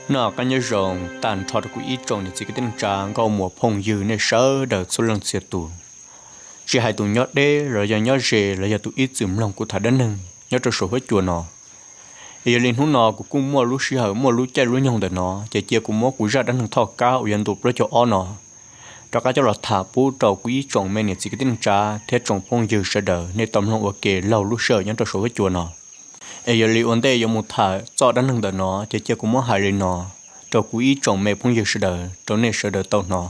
Noj qab nyob zoo tag nrho rau kuv ib tsoom niam txiv kwv tij neej tsa nkauj muam phooj ywg nej sawv daws txhua leej txhia tus, tsis hais tus nyob deb los yog nyob ze los yog tus ib txwm mloog kuv tham dab neeg nyob rau saum huab cua no. Es yog li hnub no kuv kuj muaj lub sij hawm muaj lub caij lub nyoog ntawm no ces cia kuv muab kuv zaj dab neeg thoj kab uas yog ntu plaub caug ob no rov qab coj los tham pub rau kuv ib tsoom me niam txiv kwv tij neej tsa thiab tsoom phooj ywg sawv daws nej tau mloog ua ke laug lub sij hawm nyob rau saum huab cua no. Es yog li ua ntej yuav mus tham txoj dab neeg ntawm no ces cia kuv muab hais li no rau kuv ib tsoom me phooj ywg sawv daws rau nej sawv daws tau hnov.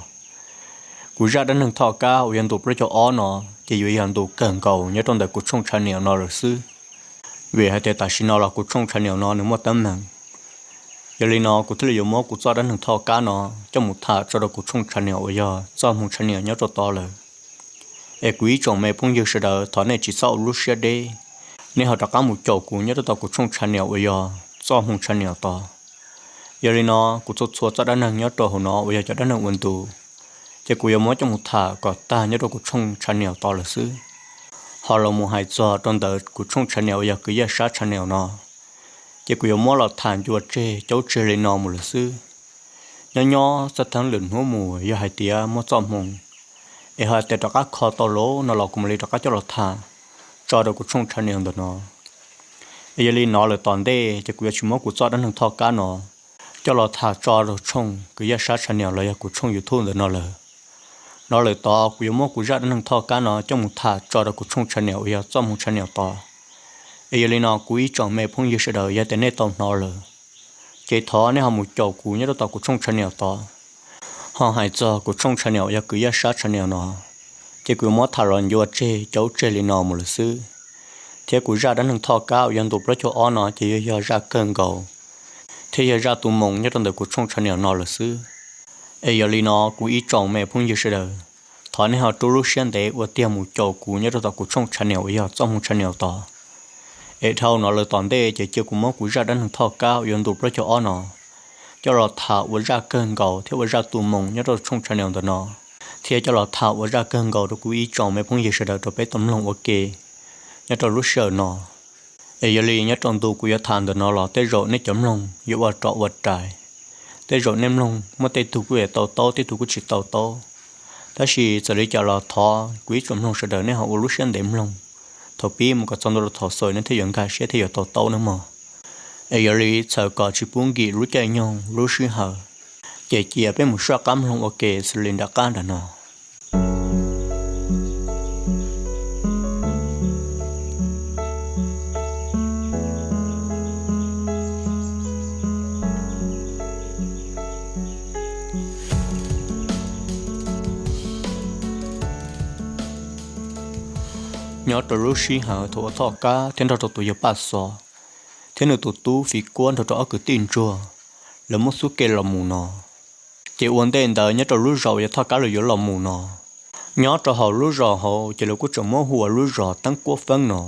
Kuv zaj dab neeg thoj kab uas yog ntu plaub caug ob no ces yuav yog ntu kawg nkaus nyob rau ntawm kuv tshooj tshaj niam no lawm xwb. Vim hais tias tam sim no los kuv tshooj tshaj niam no nws muaj teeb meem, yog li no kuv thiaj li yuav muab kuv txoj dab neeg thoj kab no coj mus tham tso rau kuv tshooj tshaj niam uas yog txoj hmoo tshaj niam nyob rau tod lawm. Es kuv ib tsoom me phooj ywg sawv daws thov nej tsis txhob ua lub siab deb, nej ho rov qab mus caum kuv nyob rau tom kuv tshooj tshaj niam uas yog txoj hmoo tshaj niam tod. Yog li no kuv txhua txhua txoj dab neeg nyob rau hauv no uas yog cov dab neeg ua ntu ces kuv yuav muab coj mus tham kom tag nyob rau kuv tshooj tshaj niam tod lawm xwb. Ho los mus hais txog rau ntawm kuv tshooj tshaj niam uas yog kwv yaj sab tshaj niam no ces kuv yuav muab los tham ncua tseg caub tseg li no mus lawm xwb. Nyob nyob txog thawj lwm hnub mus yog hais tias muaj txoj hmoo es ho tias rov qab kho tau lawm no los kuv mam li rov qab coj los tham tso rau kuv tshooj tshaj niam ntawm no. Es yog li no lawm tom ntej ces kuv yuav tsis muab kuv txoj dab neeg thoj kab no coj los tham tso rau tshooj kwv yaj sab tshaj niam los yog kuv tshooj YouTube ntawm no lawm. No lawm tod kuv yuav muab kuv zaj dab neeg thoj kab no coj mus tham tso rau kuv tshooj tshaj niam uas yog txoj hmoo tshaj niam tod. Es yog li no kuv ib tsoom me phooj ywg sawv daws yog tias nej tau hnov lawm ces thov nej ho mus caum kuv nyob rau tom kuv tshooj tshaj niam tod. Ho hais txog kuv tshooj tshaj niam uas yog kwv yaj sab tshaj niam no ces kuv yuav muab tham los ncua tseg caub tseg li no mus lawm xwb. Thiab kuv zaj dab neeg thoj kab uas yog ntu plaub caug ob no ces yog yog zaj kawg nkaus thiab yog zaj tu moo nyob rau ntawm kuv tshooj tshaj niam no lawm xwb. Es yog li no kuv ib tsoom me phooj ywg sawv daws, thov nej ho rub lub siab ntev ua tiag mus caum kuv nyob rau tom kuv tshooj tshaj niam uas yog txoj hmoo tshaj niam tod. Es dhau no lawm tom ntej ces cia kuv muab kuv zaj dab neeg thoj kab uas yog ntu plaub caug ob no coj los tham ua zaj kawg nkaus thiab ua zaj tu moo nyob rau tshooj tshaj niam ntawm no, thiab coj los tham ua zaj kawg nkaus rau kuv ib tsoom me phooj ywg sawv daws rau peb tau mloog ua ke nyob rau lub sij hawm no. Es yog li nyob rau ntu kuv yuav tham ntawm no los tej zaum nej cov mloog yuav ua rov ua rais, tej zaum nej mloog muaj tej tug kuj yuav tau taub tej tug kuj tsis tau taub. Tab sis txawm li cas los thov kuv ib tsoom mloog sawv daws nej ho ua lub siab ntev mloog thaum pib mus kom txog ntua rau thaum xaus nej thiaj yuav nkag siab thiaj yuav tau taub nawb mog. Es yog li txhawm kom tsis pub nkim lub caij nyoog lub sij hawm, ces cia peb mus soj qab mloog ua ke xws li nram qab nram no. Nyob rau lub sij hawm thaum uas Thoj Kab thiab nrog rau tus yawg Paj Xov thiab nws tus tub Fiv Kuab nrog rau ob kwv tij ntsuag lawv muab xub ke los mus no, ces ua ntej ntawd nyob rau lub zos uas yog Thoj Kab lawv yuav los mus no, nyob rau hauv lub zos hauv ces lawv kuj tseem muab hu ua lub zos Teeb Kuab Feeb no.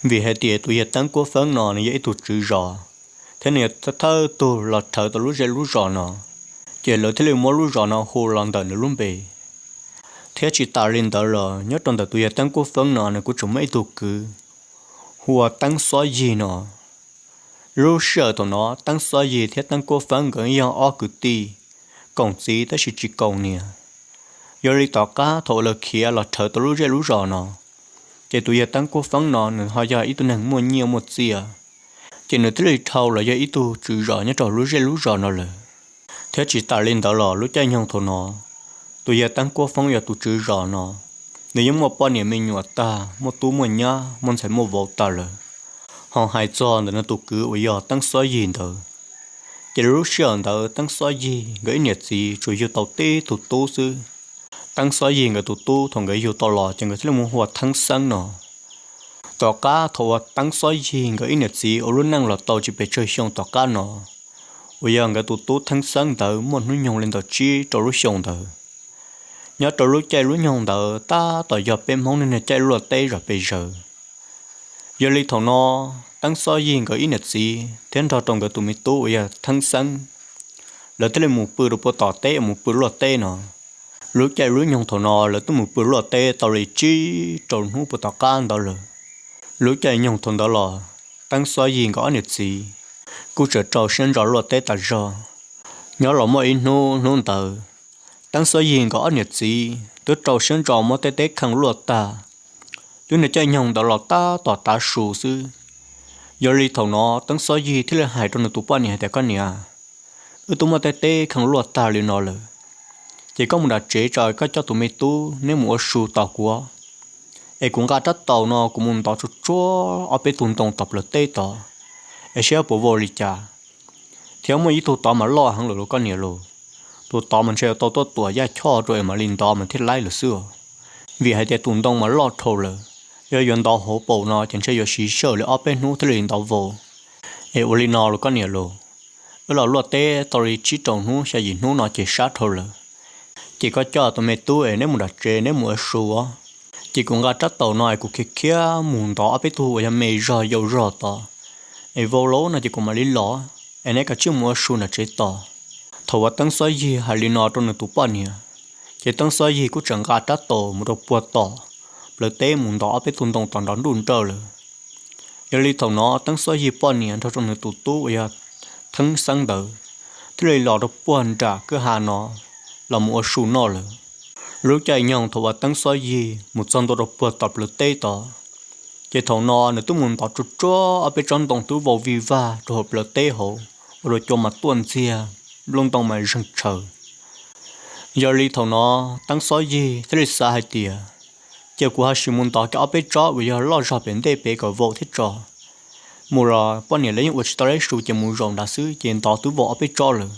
Vim hais tias tus yawg Teeb Kuab Feeb no nws yog ib tug tswv zos, thiab nws yog thawj tug los rhawv tau lub zej lub zos no, ces lawv thiaj li muab lub zos no hu los ntawm nws lub npe. Thiab tsis tas li ntawd los nyob rau ntawm tus yawg Teeb Kuab Feeb no nws kuj tseem muaj ib tug kwv hu ua Teeb Xob Yig no. Lub sij hawm thaum no Teeb Xob Yig thiab Teeb Kuab Feeb nkawd yog ob kwv tij, koom txiv tab sis tsis koom niam. Yog li tom qab thaum uas lawv khiav los rhawv tau lub zej lub zos no, ces tus yawg Teeb Kuab Feeb no nws ho yog ib tug neeg muaj nyiaj muaj txiaj, ces nws thiaj li dhau los yog ib tug tswv zos nyob rau lub zej lub zos no lawm. Thiab tsis tas li ntawd los lub caij nyoog thaum no, tus yawg Teeb Kuab Feeb yog tus tswv zos no, nws yeej muaj poj niam me nyuam tag, muaj tub muaj nyab, muaj ntxhais muaj vauv tag lawm. Ho hais txog ntawm nws tus kwv uas yog Teeb Xob Yig ntawd, ces lub sij hawm ntawd Teeb Xob Yig nkawd ib niam txiv tsuas yug tau tib tug tub xwb. Teeb Xob Yig nkawd tus tub thaum nkawd yug tau los ces nkawd thiaj li muab hu ua Theeb Xeeb no. Tom qab thaum uas Teeb Xob Yig nkawd ib niam txiv ua lub neej los tau tsis pes tsawg xyoo tom qab no, uas yog nkawd tus tub Theeb Xeeb ntawd muaj hnub nyoog li ntawm tsib rau lub xyoo ntawd. Nyob rau lub caij lub nyoog ntawd tab tom yog peb Hmoob niaj niag caij luaj teb zom pes zaws. Yog li thaum no, Teeb Xob Yig nkawd ib niam txiv thiab nrog rau nkawd tus me tub uas yog Theeb Xeeb, lawv thiaj li mus pw rau puag tom teb, mus pw luaj teb no. Lub caij lub nyoog thaum no lawv twb mus pw luaj teb tau li tsib rau hnub puag tom qab ntawd lawm. Lub caij nyoog thaum ntawd los, Teeb Xob Yig nkawd ob niam txiv kuj tseem rau siab ntso luaj teb tas zog. Nyob los muaj ib hnub, hnub ntawd Teeb Xob Yig nkawd ob niam txiv twb rau siab ntso muab tej teb kheej luaj tag, twb niag caij nyoog ntawd los tab tom tav su xwb. Yog li thaum no Teeb Xob Yig thiaj li hais rau nws tus poj niam hais tias, Koj niam, wb twb muab tej teb kheej luaj tag li no lawm, ces koj mus nram tsev tso, koj coj tus me tub neb mus ua su tos kuv, es kuv nqa rab taus no kuv mus ntov tsuag tsuag ob peb tug ntoo tom plawv teb tod, es saib puas vau li cas. Thiab muaj ib tug tod mas loj heev lawm los koj niam los, tus tod mas ntshe yuav tau tuaj tuam yaj choj rau es mam li ntov mas thiaj laib lawm xwb os. Vim hais tias tus ntoo mas loj dhau lawm, yog yuav ntov hauv paus no ces ntshe yuav siv sij hawm li ob peb hnub thiaj li ntov vau. Es ua li no los koj niam los, wb los luaj teb tau li tsib rau hnub xya yim hnub no ces sab dhau lawm. Ces koj coj tus me tub es neb mus nram tsev neb mus ua su, ces kuv nqa rab taus no es kuv khiav khiav mus ntov ob peb tug uas yog me zog yau zog tod, es vau lawm no ces kuv mam li los, es neb kav tsij mus ua su nram tsev tos. Thaum uas Teeb Xob Yig hais li no rau nws tus poj niam, ces Teeb Xob Yig kuj tseem nqa rab taus mus rau puag tom plawv teb mus ntov ob peb tug ntoo tom nrov nruj nrawj lawm. Yog li thaum no Teeb Xob Yig poj niam nrog rau nws tus tub uas yog Theeb Xeeb ntawd thiaj li los rau puag nram kwj ha no los mus ua su noj lawm. Lub caij nyoog thaum uas Teeb Xob Yig mus txog ntua rau puag tom plawv teb tod, ces thaum no nws twb mus ntov tsuag tsuag ob peb tsob ntoo twb vau vij vag rau hauv plawv teb hauv, ua rau cua mas tuaj ntxiag, nplooj ntoo mas zeeg tshaws. Yog li thaum no Teeb Xob Yig thiaj li xav hais tias, Cia kuv ho sim mus ntov kiag ob peb tsob uas yog loj zog pem ntej pem kom vau thiab tso. Mus los poj niam lawv yeej ua tsis tau leb su ces mus zaum nrad xwb ces ntov twb vau ob peb tsob lawm.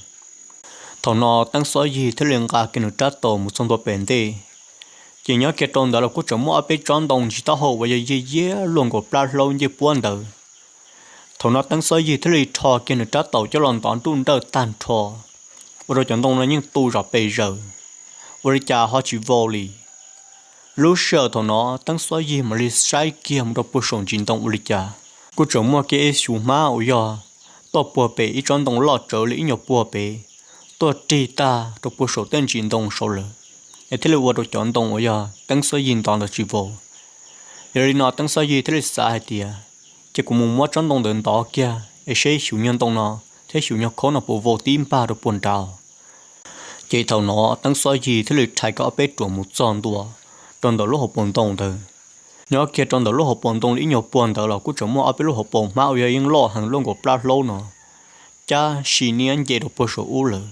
Thaum no Teeb Xob Yig thiaj li nqa kiag nws rab taus mus txog ntua pem ntej, ces nyob kiag rau ntawd los kuj tseem muaj ob peb tsob ntoo ntsis taub hau uas yog yiag yiag luaj nkaus plab hlaub ncej puab ntawd. Thaum no Teeb Xob Yig thiaj li rho kiag nws rab taus coj los ntov nruj nrawj tag nrho, ua rau cov ntoo no yeej tu zom pes zaws, ua li cas ho tsis vau li. Lub sij hawm thaum no Teeb Xob Yig mam li saib kiag mus rau puag saum ntsis ntoo ua li cas, kuj tseem muaj kiag ib xyuv hmab uas yog tuaj puag pem ib tsob ntoo loj tsawv li ib nyuag puag pem, tuaj rig tag rau puag saum tej ntsis ntoo saud lawm, es thiaj li ua rau cov ntoo uas yog Teeb Xob Yig ntov ntawd tsis vau. Yog li no Teeb Xob Yig thiaj li xav hais tias, Cia kuv mus muab tsob ntoo ntawd ntov kiag es seb xyuv nyuag ntoo no thiab xyuv nyuag khaub no puas vau tib npag rau puag nrad. Ces thaum no Teeb Xob Yig thiaj li rhais kiag ob peb ruam mus txog ntua rau ntawm lub hauv paus ntoo ntawd. Nyob kiag rau ntawm lub hauv paus ntoo li ib nyuag puag ntawd los kuj tseem muaj ob peb lub hauv paus hmab uas yog yeej loj heev luaj nkaus plab hlaub no, cab si niab nce rau puag saum ub lawm.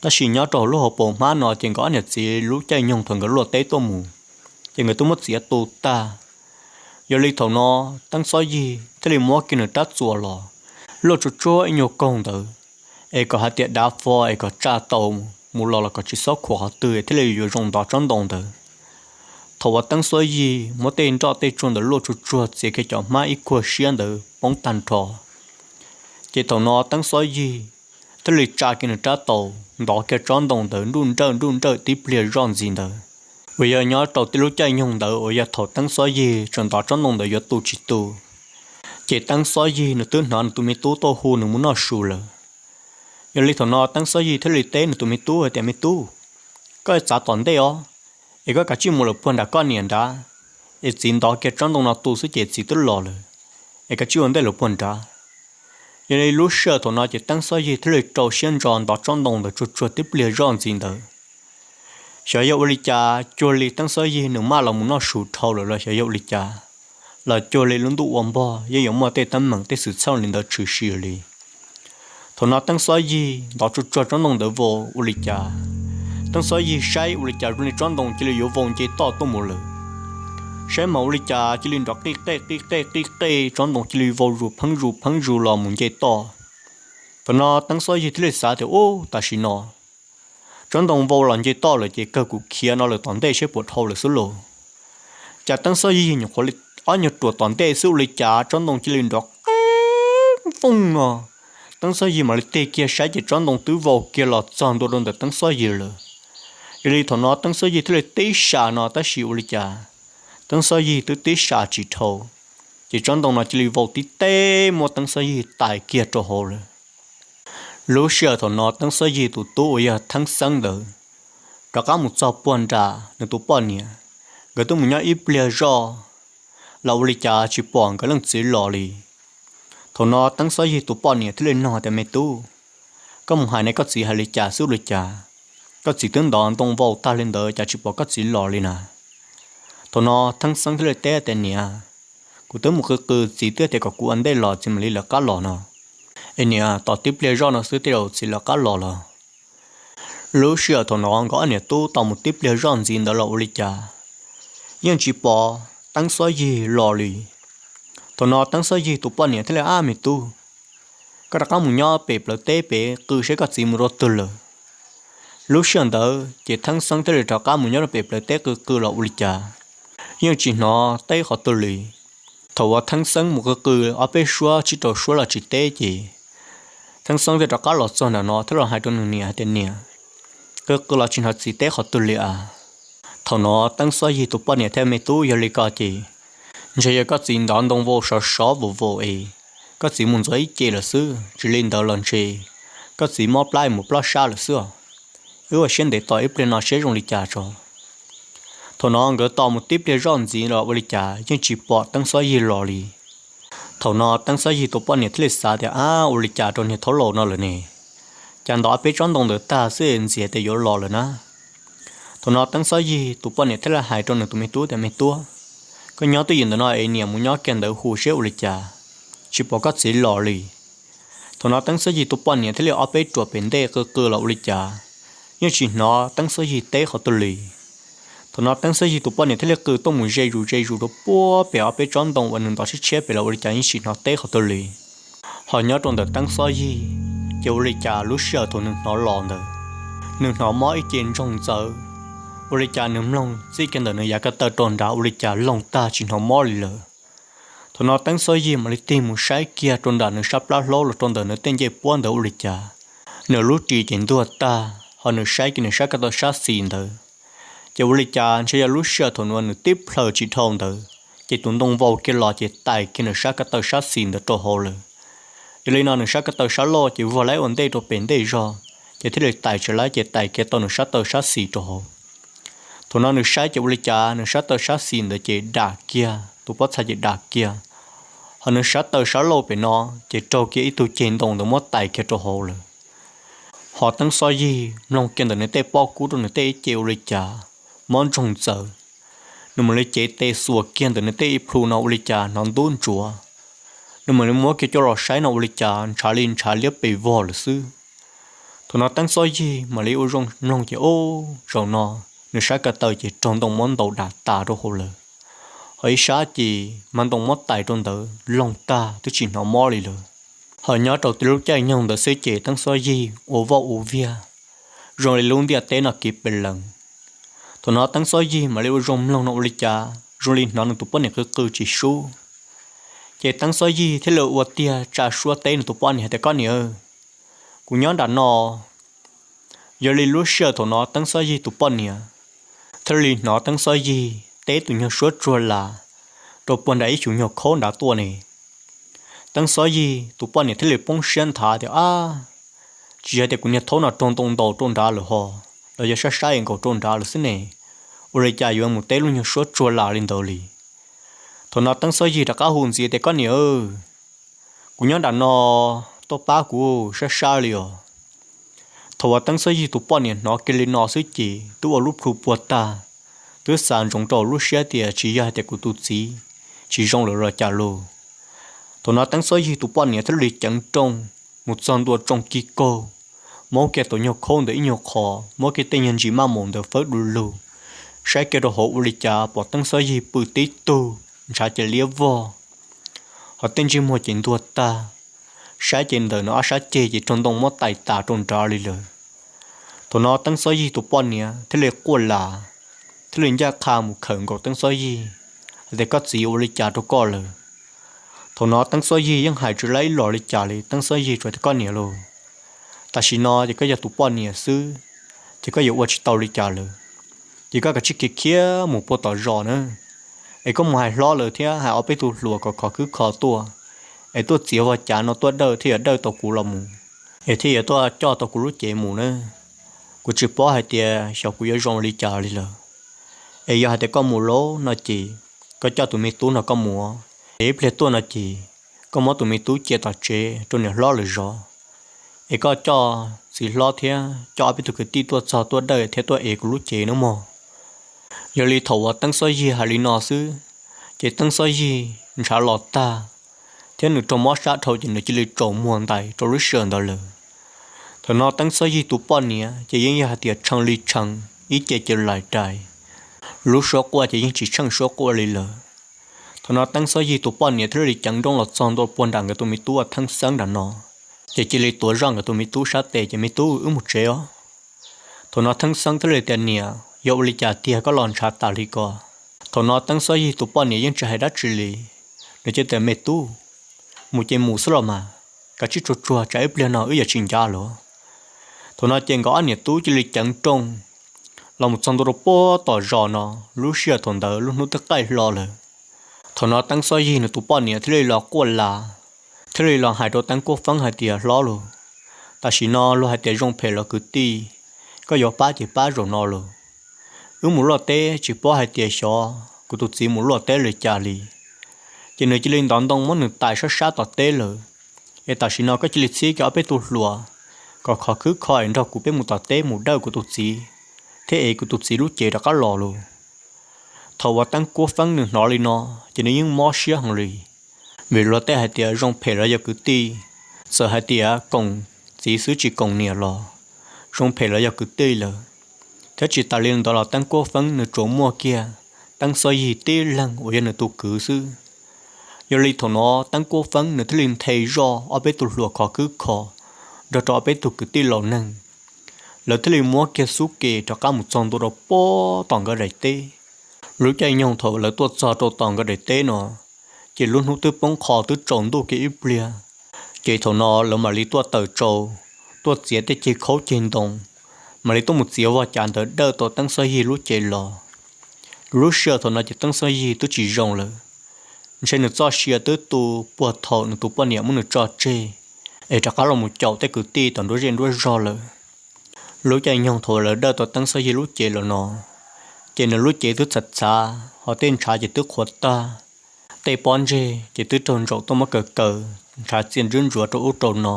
Tab sis nyob rau hauv lub hauv paus hmab no ces nkawd ob niam txiv lub caij nyoog thaum nkawd luaj teb tuaj mus, ces nkawd twb muab txiav tu tag. Yog li thaum no Teeb Xob Yig thiaj li muab kiag nws rab txuas los luaj tsuag tsuag ib nyuag kaug ntawd, es kom hais tias dav fo es kom tsa tau mus los los kom tsis txhob khuam qhov twg thiaj li yuav zoo ntov tsob ntoo ntawd. Thaum uas Teeb Xob Yig muab tej nroj tej tsuag ntawd luaj tsuag tsuag txiav kiag cov hmab ib kuag siab ntawd poob tag nrho, ces thaum no Teeb Xob Yig thiaj li tsa kiag nws rab taus ntov kiag tsob ntoo ntawd nruj nrawj nruj nrawj tib pliag zoj ntxiv ntawd. Uas yog nyob rau tib lub caij nyoog ntawd uas yog thaum Teeb Xob Yig tseem ntov tsob ntoo ntawd yuav tu tsis tu, ces Teeb Xob Yig nws twb hnov nws tus me tub tuaj hu nws mus noj su lawm. Yog li thaum no Teeb Xob Yig thiaj li teb nws tus me tub hais tias, Me tub, koj txav tom ntej os, es koj kav tsij mus lawm puag nram koj niam nrad, es txiv ntov kiag tsob ntoo no tu xwb ces txiv twb los lawm, es kav tsij ua ntej lawm puag nrad. Yog li lub sij hawm thaum no ces Teeb Xob Yig thiaj li rau siab ntso ntov tsob ntoo ntawd tsuag tsuag tib pliag zoj ntxiv ntawd. Xyov yog ua li cas cuag li Teeb Xob Yig nws maj los mus noj su dhau lawm los xyov yog ua li cas, los cuag li lub ntuj ua npog yeej yuav muaj tej teeb meem tej xwm txheej li ntawd tshwm sim li. Thaum no Teeb Xob Yig ntov tsuag tsuag tsob ntoo ntawd vau ua li cas, Teeb Xob Yig saib ua li cas zoo li tsob ntoo cia li yuav vau nce toj tuaj mus lawm. Saib mas ua li cas cia li nrov qij qej qij qej qij qej, tsob ntoo cia li vau zus pheeb zus pheeb zus los mus nce toj. Thaum no Teeb Xob Yig thiaj li xav tias, Ub, tam sim no tsob ntoo vau los nce toj lawm ces kawg kuv khiav no lawm tom ntej seb puas dhau lawm xwb lauj. Cas Teeb Xob Yig nyuam qhuav li ob nyuag ruam tom ntej xwb ua li cas tsob ntoo cia li nrov qeeb vooj no. Teeb Xob Yig mam li tig kiag saib ces tsob ntoo twb vau kiag los txog ntua rau ntawm Teeb Xob Yig lawm. Yog li thaum no Teeb Xob Yig thiaj li tib sam no tab sis ua li cas Teeb Xob Yig twb tib sam tsis dhau, ces tsob ntoo no cia li vau tib teg muab Teeb Xob Yig tais kiag rau hauv lawm. Lub sij hawm thaum no Teeb Xob Yig tus tub uas yog Theeb Xeeb ntawd rov qab mus txog puag nram nws tus poj niam, nkawd twb mus nyob ib pliag zoj los ua li cas tsis pom nkawd leej txiv los li. Thaum no Teeb Xob Yig tus poj niam thiaj li nug tias, Me tub, koj mus hais ne koj txiv hais li cas xwb ua li cas? Koj txiv twb ntov ntoo vau tag li ntawd cas tsis pom koj txiv los li na? Thaum no Teeb Xeeb thiaj li teb tias, Niam, kuv twb mus qw qw txiv twb tias kom kuv ua ntej los txiv mam li lawv qab los no. Es niam, tos tib pliag zoj no xwb tej zaum txiv lawv qab los lawm. Lub sij hawm thaum no nkawd ob niam tub tos mus tib pliag zoj ntxiv ntawd los ua li cas yeej tsis pom Teeb Xob Yig los li. Thaum no Teeb Xob Yig tus poj niam thiaj li, Ab me tub, koj rov qab mus nyob pem plawv teb pem qw seb koj txiv mus rau twg lawm. Lub sij hawm ntawd ces Teeb Xeeb thiaj li rov qab mus nyob rau pem plawv teb qw qw los ua li cas yeej tsis hnov teb qhov twg li. Thaum uas Teeb Xeeb mus qw qw ob peb suab tsib rau suab los tsis teb ces Teeb Xeeb thiaj rov qab los txog nram no thiab los hais rau nws niam hais tias, Niam, qw qw los tsis hnov txiv teb qhov twg li as. Thaum no Teeb Xob Yig tus poj niam thiaj, Me tub, yog li ko ces ntshe yog koj txiv ntov ntoo vau sov sov vau vau es koj txiv mus ntxuav ib ce lawm xwb, tsis li ntawd los ntshe koj txiv mob plab mus plob sab lawm xwb os. Wb ua siab ntev tos ib pliag no seb zoo li cas tso. Thaum no nkawd tos mus tib pliag zoj ntxiv los ua li cas yeej tsis pom Teeb Xob Yig los li. Thaum no Teeb Xob Yig tus poj niam thiaj li xav tias, Ab, ua li cas rau niag thaub laus no lawm ne? Cas ntov peb tsob ntoo ntawd tag xwb ntxiv tias yuav los lawm na. Thaum no Teeb Xob Yig tus poj niam thiaj li hais rau nws tus me tub tias, Me tub, koj nyob twj ywm ntawm no es niam mus nyob kiag ntawd hu seb ua li cas, tsis pom koj txiv los li. Thaum no Teeb Xob Yig tus poj niam thiaj li ob peb ruam pem ntej qw qw los ua li cas yeej tsis hnov Teeb Xob Yig teb qhov twg li. Thaum no Teeb Xob Yig tus poj niam thiaj li qw tuaj mus ze zus ze zus rau puag pem ob peb tsob ntoo uas nws ntov tshiab tshiab pem los ua li cas yeej tsis hnov teb qhov twg li. Ho nyob rau ntawm Teeb Xob Yig ces ua li cas lub sij hawm thaum nws hnov los ntawd, nws hnov mob ib ce ntsoog ntxawv. Ua li cas nws mloog txij kiag ntawm nws yav ko taw rau nrad ua li cas loog tag tsis hnov mob li lawm. Thaum no Teeb Xob Yig mam li tig mus saib kiag rau nram nws sab plab hlaub los rau ntawm nws tej ncej puab ntawd ua li cas nws lub ris ces ntuag tag, ho nws saib kiag nws sab ko taw sab xis ntawd ces ua li cas ntshe yog lub sij hawm thaum nws tib plhaws tsis dhau ntawd ces tus ntoo vau kiag los ces tais kiag nws sab ko taw sab xis ntawd rau hauv lawm. Yog li no nws sab ko taw sab laug ces vog laib ua ntej rau pem ntej zog ces thiaj li tais tsis laib ces tais kiag tau nws sab taw sab xis rau hauv. Thaum no nws saib ces ua li cas nws sab taw sab xis ntawd ces dam kiag, tus pob txha ces dam kiag, ho nws sab taw sab laug pem no ces raug kiag ib tug ceg ntoo ntawd muab tais kiag rau hauv lawm. Ho Teeb Xob Yig mloog kiag ntawm nws tej pob kub rau nws tej ib ce ua li cas mob ntsoog ntxawv. Nws mam li cev tes xuas kiag ntawm nws tej ib plhu no ua li cas hnov ntub ntsuav. Nws mam li muab kiag coj los saib no ua li cas ntshav li ntshav liab pes vog lawm xwb. Thaum no Teeb Xob Yig mam li ua zoo mloog ces ub, zaum no nws sab ko taw ces raug ntoo muab ntaus dam tas rau hauv lawm. Ho ib sab ces mas ntoo muab tais rau ntawd loog tag twb tsis hnov mob li lawm. Ho nyob rau lub caij nyoog ntawd xwb ces Teeb Xob Yig ua voj ua viag zoo li lub ntiaj teb no kiv pes lees. Thaum no Teeb Xob Yig mam li ua zoo mloog no ua li cas zoo li hnov nws tus poj niam qw qw tsis sub. Ces Teeb Xob Yig thiaj li ua tiag tsa suab teb nws tus poj niam hais tias, Koj niam, kuv nyob nram no. Yog li lub sij hawm thaum no Teeb Xob Yig tus poj niam thiaj li hnov Teeb Xob Yig teb tus nyuag suab tsuag las rau puag nram ib xyuv nyuag khaub nrad tuaj ne. Teeb Xob Yig tus poj niam thiaj li poob siab nthav tias, Ab, tsis yog tias kuv niag thaub no raug ntoo ntaus rau nrad lawm ho, los yog sab sab es nkaus rau nrad lawm xwb ne, ua li cas yuav mus teb lub nyuag suab tsuag las li ntawd li. Thaum no Teeb Xob Yig rov qab hu ntxiv tias, Koj niam, kuv nyob nram no, tuaj pab kuv sab sab li os. Thaum uas Teeb Xob Yig tus poj niam hnov kiag li no xwb ces twb ua lub plhu puag tag, twb xav ntsoov rau lub siab tias tsis yog hais tias kuv tus txiv tsis zoo lawm los cas lauj. Thaum no Teeb Xob Yig tus poj niam thiaj li ceev rooj mus txog ntua tsoo kig kaug, muab kiag tau nyuag khaub ntawd ib nyuag qho, muab kiag tej nyuag ntsis maj maus ntawd fawb du lug, saib kiag rau hauv ua li cas pom Teeb Xob Yig pw tib tug ntshav ces liab vog, ho tej ntsej muag ces ntuag tag, saib ces ntawm nws ob sab ceg ces raug ntoo muab tais tas rau nrad li lawm. Thaum no Teeb Xob Yig tus poj niam thiaj li quaj las, thiaj li ncaj qha mus khawm nkaus Teeb Xob Yig hais tias, Koj txiv, ua li cas rau koj lawm? Thaum no Teeb Xob Yig yeej hais tsis laib ib los li cas li, Teeb Xob Yig tsuas tias, Koj niam lauj, tam sim no ces koj yog tus poj niam xwb, ces koj yuav ua tsis tau li cas lawm. Ces koj kav tsij khiav khiav mus puag tom zos na, es koj mus hais hlob lawv thiab hais ob peb tug hluas kom khov khwb kho tuaj, es tuaj txiav vog cav no tuaj dawj thiaj yuav dawj tau kuv los mus, es thiaj yuav tuaj coj tau kuv lub cev mus na. Kuv tsis paub hais tias xyov kuv yuav zoo li cas li lawm. Es yog hais tias koj mus lawm no ces koj coj tus me tub no koj mus, es ib pliag tuaj no ces koj muab tus me tub cia tom tsev rau niam hlob lawv zov, es koj coj txiv hlob thiab coj ob peb tug kwv tij tuaj txog tuaj dawj thiab tuaj ev kuv lub cev nawb mog. Yog li thaum uas Teeb Xob Yig hais li no xwb, ces Teeb Xob Yig ntshav los tag thiab nws raug mob sab dhau ces nws cia li tsaus muag ntais rau lub sij hawm ntawd lawm. Thaum no Teeb Xob Yig tus poj niam ces yeej yog hais tias tshee li tshee, ib ce cia li lais rais, lub suab quaj ces yeej tsis tsheej suab quaj li lawm. Thaum no Teeb Xob Yig tus poj niam thiaj li ceev nrooj los txog ntua puag nram nkawd tus me tub Theeb Xeeb nram no, ces cia li tuav zoj nkawd tus me tub sab tes ces, Me tub, wb mus tsev os. Thaum no Theeb Xeeb thiaj li tias, Niam, yog ua li cas tiag koj los ntshav tas li ko? Thaum no Teeb Xob Yig tus poj niam yeej tsis hais dab tsi li, nws cia tias, Me tub, mus ces mus xwb los mas, kav tsij tsuag tsuag tsam ib pliag no wb yuav tsis ncav lawm. Thaum no ces nkawd ob niam tub cia li ceev nrooj los mus txog ntua rau puag tom zos no. Lub sij hawm thaum ntawd lub hnub twb qaij hlo lawm. Thaum no Teeb Xob Yig nws tus poj niam thiaj li los quaj las, thiaj li los hais rau Teeb Kuab Feeb hais tias, Hlob lauj, tam sim no luag hais tias zoo phem los kwv tij, koj yuav pab ces pab zaum no lauj. Wb mus luaj teb tsis paub hais tias xyov kuv tus txiv mus luaj teb li cas li. Ces nws cia li ntov ntoo muab nws tais sab sab tom teb lawm. Es tam sim no koj cia li txhib kiag ob peb tug hluas kom khov khwb kho es nrog kuv peb mus tom teb mus dawj kuv tus txiv thiab ev kuv tus txiv lub cev rov qab los lauj. Thaum uas Teeb Kuab Feeb nws hnov li no, ces nws yeej mob siab heev li, vim luag tej hais tias zoo phem los yog kwv tij, txawm hais tias koom txiv xwb tsis koom niam los zoo phem los yog kwv tij lawm. Thiab tsis tas li ntawd los Teeb Kuab Feeb nws tsuas muaj kiag Teeb Xob Yig tib leeg uas yog nws tus kwv xwb. Yog li thaum no Teeb Kuab Feeb nws thiaj li nthe zoj ob peb tug hluas khov khwb kho nrog rau ob peb tug kwv tij laus neeg, lawv thiaj li muab kiag xub ke rov qab mus txog ntua rau puag tom nkawd daim teb. Lub caij nyoog thaum lawv tuaj txog rau tom nkawd daim teb no, ces lub hnub twb poob qho twb tsaus ntuj kiag ib pliag. Ces thaum no lawv mam li tuaj tawm tsau, tuaj txiav tej ceg khaub ceg ntoo, mam li tuaj mus txiav vog cas ntawd dawj tau Teeb Xob Yig lub cev los. Lub sij hawm thaum no ces Teeb Xob Yig twb tsis zoo lawm, ntshe nws txoj sia twb tu puag thaum nws tus poj niam muab nws tso tseg es rov qab los mus caum tej kwv tij tom nruab zej nruab zog lawm. Lub caij nyoog thaum lawv dawj tau Teeb Xob Yig lub cev los no, ces nws lub cev twb txhav txhav, ho tej ntshav ces twb qhuav tag, tej pob ntseg ces twb raug ntsaum tuaj muab kaws kaws ntshav txia ntswb ntsuav rau ub rau no.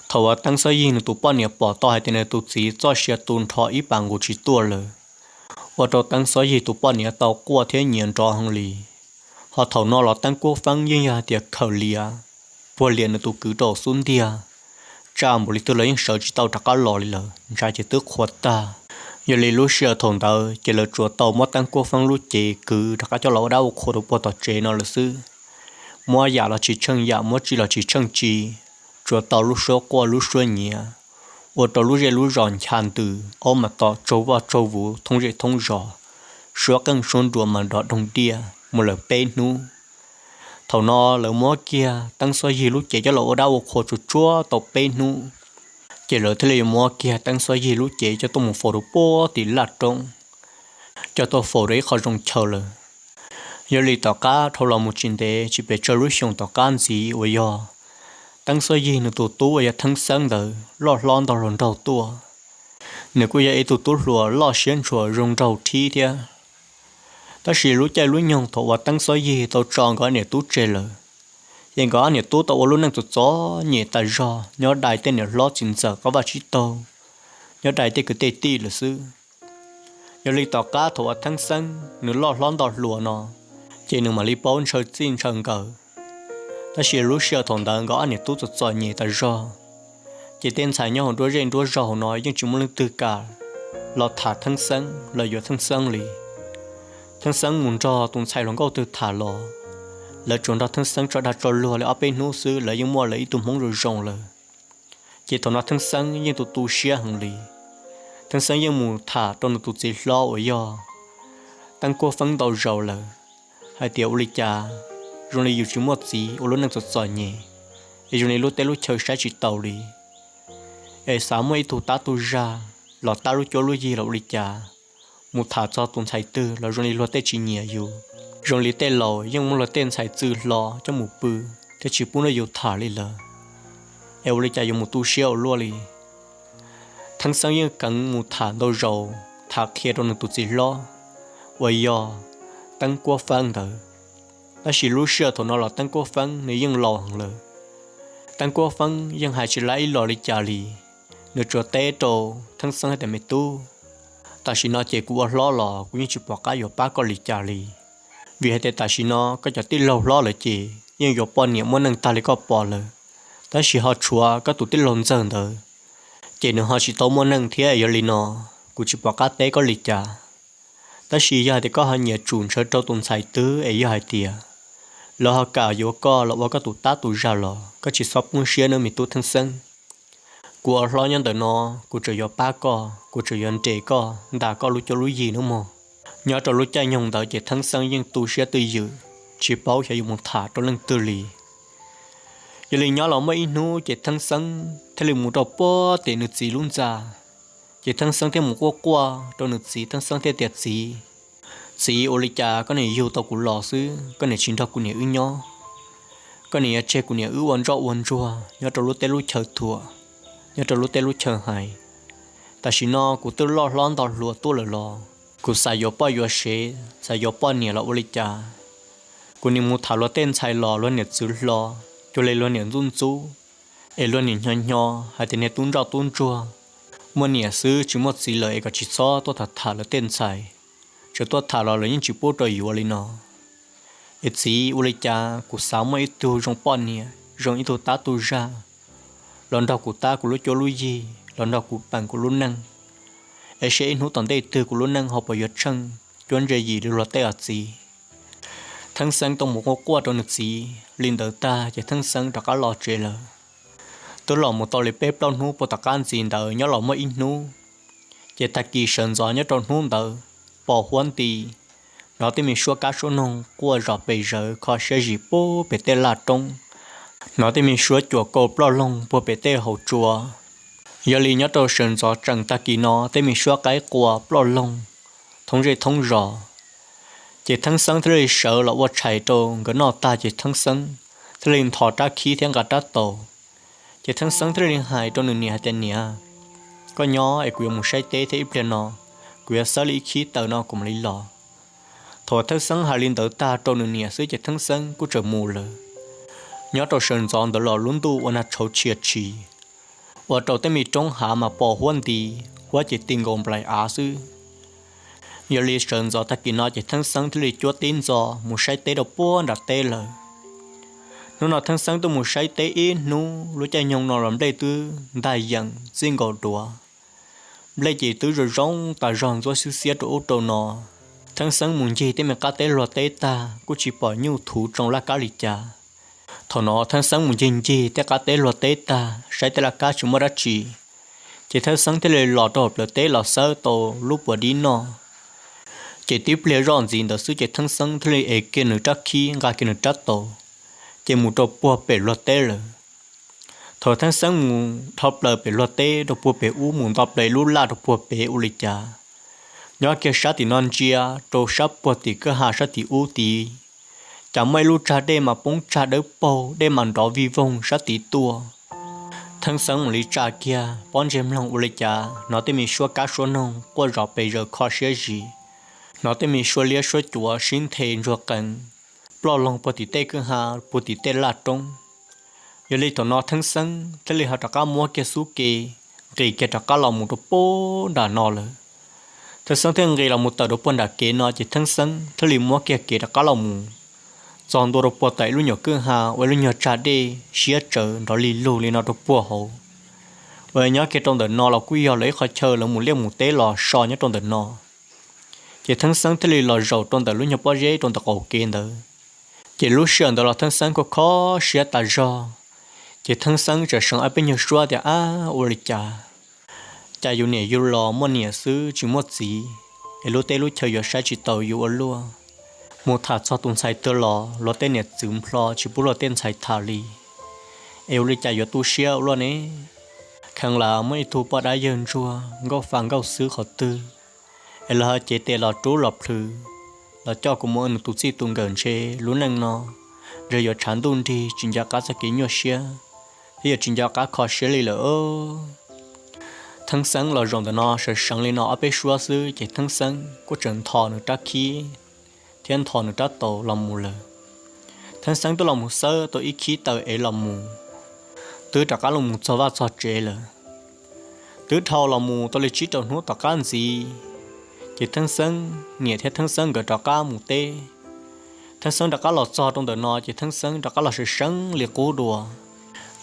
Thaum uas Teeb Xob Yig nws tus poj niam pom tau hais tias nws tus txiv txoj sia tu nrho ib pas nqus tsis tuaj lawm, ua rau Teeb Xob Yig tus poj niam tau quaj thiab nyiav nrov heev li. Ho thaum no los Teeb Kuab Feeb yeej yog hais tias khaws lias, puag lias nws tus kwv rau xub ntiag, tsa npaum li twg los yeej sawv tsis tau rov qab los li lawm, ntshav ces twb qhuav tag. Yog li lub sij hawm thaum ntawd ces lawv tsuas tau muab Teeb Kuab Feeb lub cev kwv rov qab coj los ua dab ua qhua rau puag tom tsev no lawm xwb. Muab yam los tsis tsheej yam, muab tsi los tsis tsheej tsi, tsuas tau lub suab quaj lub suab nyiav, ua rau lub zej lub zos ncha ntws, aub mas tom tsaug vaj tsaug vuv thoob zej thoob zos, suab qeej suab nruas mas nrov doog diaj mus lawm peb hnub. Thaum no lawv muab kiag Teeb Xob Yig lub cev coj los ua dab ua qhua tsuag tsuag tau peb hnub, ces lawv thiaj li muab kiag Teeb Xob Yig lub cev coj tuaj mus faus rau puag tim laj roob, coj tuaj faus rau ib qho zoo chaw lawm. Yog li tom qab dhau los mus tsis ntev tsis pes tsawg lub xyoos tom qab ntxiv uas yog Teeb Xob Yig nws tus tub uas yog Theeb Xeeb ntawd loj hlob ntau hluas nraug tuaj. Nws kuj yog ib tug tub hluas loj siab ntshua zoo nraug thib thiab. Tab sis lub caij lub nyoog thaum uas Teeb Xob Yig tau tso nkawd niam tub tseg lawm, ces nkawd ob niam tub tau ua lub neej txom txom nyem tas zog nyob dai tej niam hlob txiv ntxawm qab vaj tsib taug, nyob dai tej kwv tej tij lawm xwb. Yog li tom qab thaum uas Theeb Xeeb nws loj hlob ntau hluas no, ces nws mam li paub ntshaw txij ntshaw nkawm. Tab sis lub sij hawm thaum ntawd nkawd ob niam tub txom txom nyem tas zog, ces tej ntxhais nyob hauv nruab zej nruab zog hauv no yeej tsis muaj leej twg kam los tham Theeb Xeeb los yuav Theeb Xeeb li. Theeb Xeeb mus nrog tus ntxhais hluas nkauj twg tham los, lawv tsuas nrog Theeb Xeeb tso dag tso luag li ob peb hnub xwb lawv yeej muaj lawv ib tug hmoob zoo zoo lawm. Ces thaum no Theeb Xeeb yeej tu tu siab heev li. Theeb Xeeb yeej mus tham rau nws tus txiv hlob uas yog Teeb Kuab Feeb ntau zaus lawm, hais tias ua li cas zoo li yus tsis muaj txiv ua lub neej txom txom nyem, es zoo li lub teb lub chaw saib tsis taus li, es xav muaj ib tug tab tug zag los tab lub cuab lub yig los ua li cas, mus tham txog tus ntxhais twg los zoo li luag tej tsis nyiam yus, zoo li tej laus yeej muab luag tej ntxhais txwm hlo coj mus pw thiab tsis pub nrog yus tham li lawm, es ua li cas yuav mus tu siab ua luaj li. Theeb Xeeb yeej kheev mus tham ntau zaus tham qhia rau nws tus txiv hlob uas yog Teeb Kuab Feeb ntawd. Tab sis lub sij hawm thaum no los Teeb Kuab Feeb nws yeej laus heev lawm. Teeb Kuab Feeb yeej hais tsis lab ib los li cas li. Nws tsuas teb rau Theeb Xeeb hais tias, Me tub, tam sim no ces kuv ua hlob los kuv yeej tsis pom qab yuav pab koj li cas li. Vim hais tias tam sim no koj cov tij laug hlob lawm ces yeej yuav poj niam muaj neej tag li koj pom lawm, tab sis ho tshuav koj tus tij laug ntxawg ntawd, ces nws ho tsis tau muaj neej thiab. Yog li no kuv tsis pom qab teb koj li cas. Tab sis yog hais tias koj ho nyiam tsum ntshaw raug tus ntxhais twg es yog hais tias lawv ho kam yuav koj los ua koj tus tab tus zag los koj tsis txhob poob siab nawb me tub Theeb Xeeb. Kuv ua hlob nyob ntawm no, kuv tseem yuav pab koj, kuv tseem yuav nres koj ntas koj lub cuab lub yig nawb mog. Nyob rau lub caij nyoog ntawd ces Theeb Xeeb yeej tu siab twj ywm, tsis paub xyov yuav mus tham rau leej twg li. Yog li nyob los muaj ib hnub ces Theeb Xeeb thiaj li mus rau puag tim nws txiv lub ntxa. Ces Theeb Xeeb thiaj mus quaj quaj rau nws txiv, Theeb Xeeb thiaj tias, Txiv, txiv, ua li cas koj niam yug tau kuv los xwb koj niam tsis nrog kuv niam wb nyob? Koj niam yuav tseg kuv niam wb ua ntsoj ua ntsuag nyob rau lub teb lub chaw thuam, nyob rau lub teb lub chaw hais. Tam sim no kuv twb loj hlob nto hluas tuaj lawm los kuv xav yuav poj yuav sev, xav yuav poj niam los ua li cas? Kuv niam mus tham luag tej ntxhais los luag niam txwv hlo, cuag li luag niam ntxub ntxub, es luag niam hnyos hnyos hais tias niag tub ntsoj tub ntsuag, muaj niam xwb tsis muaj txiv lawm es kom tsis txhob tuaj tham tham lawv tej ntxhais, tseem tuaj tham los lawv yeej tsis pub rau yuav li no. Es txiv, ua li cas kuv xav muaj ib tug zoo poj niam zoo ib tug tab tug zag los nrog kuv tab kuv lub cuab lub yig, los nrog kuv peem kuv lub neej, es seb ib hnub tom ntej twg kuv lub neej ho puas yuav tsheej cuab ntse yim li luag tej os txiv. Theeb Xeeb tau mus quaj quaj rau nws txiv li ntawd tag ces Theeb Xeeb rov qab los tsev lawm. Twb los mus tau li peb plaub hnub puag tom qab ntxiv ntawd nyob los muaj ib hnub, ces tag kis sawv ntxov nyob rau hnub ntawd, pos huab nti, hnov tej me suab kab suab noog quaj zom pes zawv kho siab zim puag pem tej laj roob, hnov tej me suab cuam kaus ploj loog puag pem tej hauv tsua. Yog li nyob rau sawv ntxov tseem tag kis no tej me suab qaib qua ploj loog thoob zej thoob zos. Ces Theeb Xeeb thiaj li sawv los ua tshais rau nkawd noj tag ces Theeb Xeeb thiaj li nthos rab khib thiab nqa rab taus. Ces Theeb Xeeb thiaj li hais rau nws niam hais tias, Niam, koj nyob es kuv yuav mus saib teb thiab ib pliag no kuv yuav xawb li ib khib taws no kuv mam li los. Thaum Theeb Xeeb hais li ntawd tag rau nws niam xwb ces Theeb Xeeb kuj tseem mus lawm. Nyob rau sawv ntxov ntawd los lub ntuj ua nag tshauv tshia tshis, ua rau tej me roob hav mas pos huab nti, huab ces ti nkaus nplaim av xwb. Yog li sawv ntxov tag kis no ces Theeb Xeeb thiaj li cuab tib ntxo mus saib teb rau puag nram teb lawm. Hnub no Theeb Xeeb tuaj mus saib teb ib hnub, lub caij nyoog no los nplej twb ntag yeem txij nkaus duav, nplej ces twb zoo zoo tas zog ntxuab xwb xiab rau ub rau no. Theeb Xeeb mus ncig tej me qab teb luag teb tag kuj tsis pom nyuj thuv tsoo laj kab li cas. Thaum no Theeb Xeeb mus ncig ncig tej qab teb luag teb tag saib tej laj kab tsis muaj dab tsi, ces Theeb Xeeb thiaj li los rau hauv plawv teb los xawb tau lub puas dib noj. Ces tib pliag zoj ntxiv ntawd xwb ces Theeb Xeeb thiaj li ev kiag nws rab khib nqa kiag nws rab taus, ces mus rau puag pem luag teb lawm. Thaum Theeb Xeeb mus dhau plaws pem luag teb rau puag pem ub mus nto plaws lub laj rau puag pem ua li cas, nyob kiag sab tim no ntsia rau sab puag tim kwj ha sab tim ub tid, cas muaj ib lub tsag dej mas poob tsag dawb paug, dej mas nrov vij voog sab tid tuaj. Theeb Xeeb mam li tsa kiag pob ntseg mloog ua li cas hnov tej me suab kab suab noog quaj zom pes zaws kho siab zis, hnov tej me suab liab suab cuav sib nthe ntsuag qees, ploj loog puag tim tej kwj ha, puag tim tej laj roob. Yog li thaum no Theeb Xeeb thiaj li ho rov qab muab kiag xub ke nqis kiag rov qab los mus rau puag nram no lawm. Theeb Xeeb thiaj nqis los mus tawm rau puag nram kev no ces Theeb Xeeb thiaj li muab kiag kev rov qab los mus txog ntua rau puag tom ib lub nyuam kwj ha ua ib lub nyuag tsag dej siab tsawv nrov lig lug li no rau puag hauv. Uas nyob kiag rau ntawm no los kuj yog lawv ib qhov chaw lawv mus liaj mus teb los so nyob rau ntawm no. Ces Theeb Xeeb thiaj li los zaum rau ntawm lub nyuag pob zeb rau ntawm qaum kev ntawd. Ces lub sij hawm ntawd los Theeb Xeeb kho kho siab tas zog. Ces Theeb Xeeb tseem seev ob peb nyuag suab tias, Ab, ua li cas, cas yus niam yus los muaj niam xwb tsis muaj txiv, es lub teb lub chaw yuav saib tsis taus yus ua luaj. Mus tham txog tus ntxhais twg los luag tej niam txwv nplho tsis pub luag tej ntxhais tham li, es ua li cas yuav tu siab ua luaj ne? Kheev lam muaj ib tug poj dab yawg ntsuag nkauj fa nkauj xwb qhov twg, es lawv ho cev tes los rub los plhws, los coj kuv mus ua nws tus txij tus nkawm ntshe lub neej no ntshe yuav tshav ntuj nrig tsis nco qab txoj kev nyuaj siab, thiab yuav tsis nco qab kho siab li lawm. Theeb Xeeb los zaum ntawm no sawv seev li no ob peb suab xwb ces Theeb Xeeb kuj tseem nthos nws rab khib thiab nthos nws rab taus los mus lawm. Theeb Xeeb twb los mus xawb tau ib khib taws es los mus, twb rov qab los mus txog vaj txog tsev lawm. Twb dhau los mus tau li tsib rau hnub tom qab ntxiv, ces Theeb Xeeb niam thiab Theeb Xeeb nkawd rov qab mus teb. Theeb Xeeb rov qab los txog rau ntawm no ces Theeb Xeeb rov qab los sawv seev li qub dua.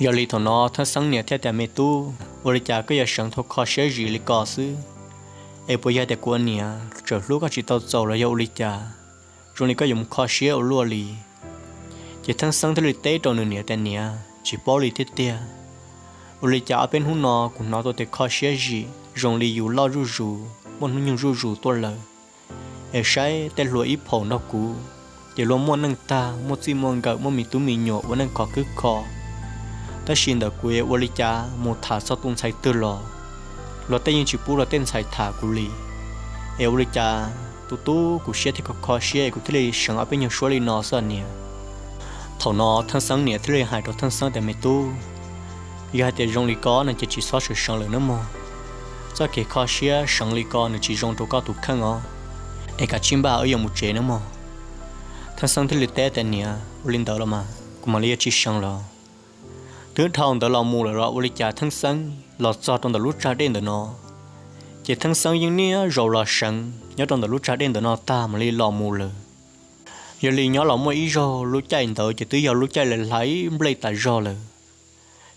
Yog li thaum no Theeb Xeeb niam thiaj tias, Me tub, ua li cas koj yuav seev tau kho siab zim li ko xwb? Es puas yog tias kuv ua niam tseem hlub koj tsis tau txaus los yog ua li cas? Zoo li koj yuav mus kho siab ua luaj li. Ces Theeb Xeeb thiaj li teb rau nws niam tias, Niam, tsis paub li thiab tiag. Ua li cas ob peb hnub no kuv hnov tau tias kho siab zim zoo li yus loj zuj zus, muaj hnub nyoog zuj zus tuaj lawm. Es saib tej hluas ib phaum nrog kuv, ces luag muaj neej tag, muaj txij muaj nkawm, muaj me tub me nyuam ua neej khov khwb kho. Tab sis ntawm kuv ua li cas mus tham txog tus ntxhais twg los, luag tej yeej tsis pub luag tej ntxhais tham kuv li. Es ua li cas tus tub kuv siab thiaj kho kho siab es kuv thiaj li seev ob peb nyuag suab li no xwb niam. Thaum no Theeb Xeeb niam thiaj li hais rau Theeb Xeeb tias, Me tub, yog hais tias zoo li ko no ces tsis txhob seev seev lawm nawb mog. Txoj kev kho siab seev li ko nws tsis zoo rau koj tus kheej os. Es kav tsij npaj wb yuav mus tsev nawb mog. Theeb Xeeb thiaj li teb tias, Niam, ua li ntawd los mas kuv mam li yuav tsis seev lawm. Twb dhau ntawd los mus lawm los ua li cas Theeb Xeeb los txog rau ntawm lub tsag dej ntawm no, ces Theeb Xeeb yeej niaj zaus los seev nyob rau ntawm lub tsag dej ntawm no tag mam li los mus lawm. Yog li nyob los muaj ib zaug lub caij ntawd ces twb yog lub caij hlais nplej tas zog lawm.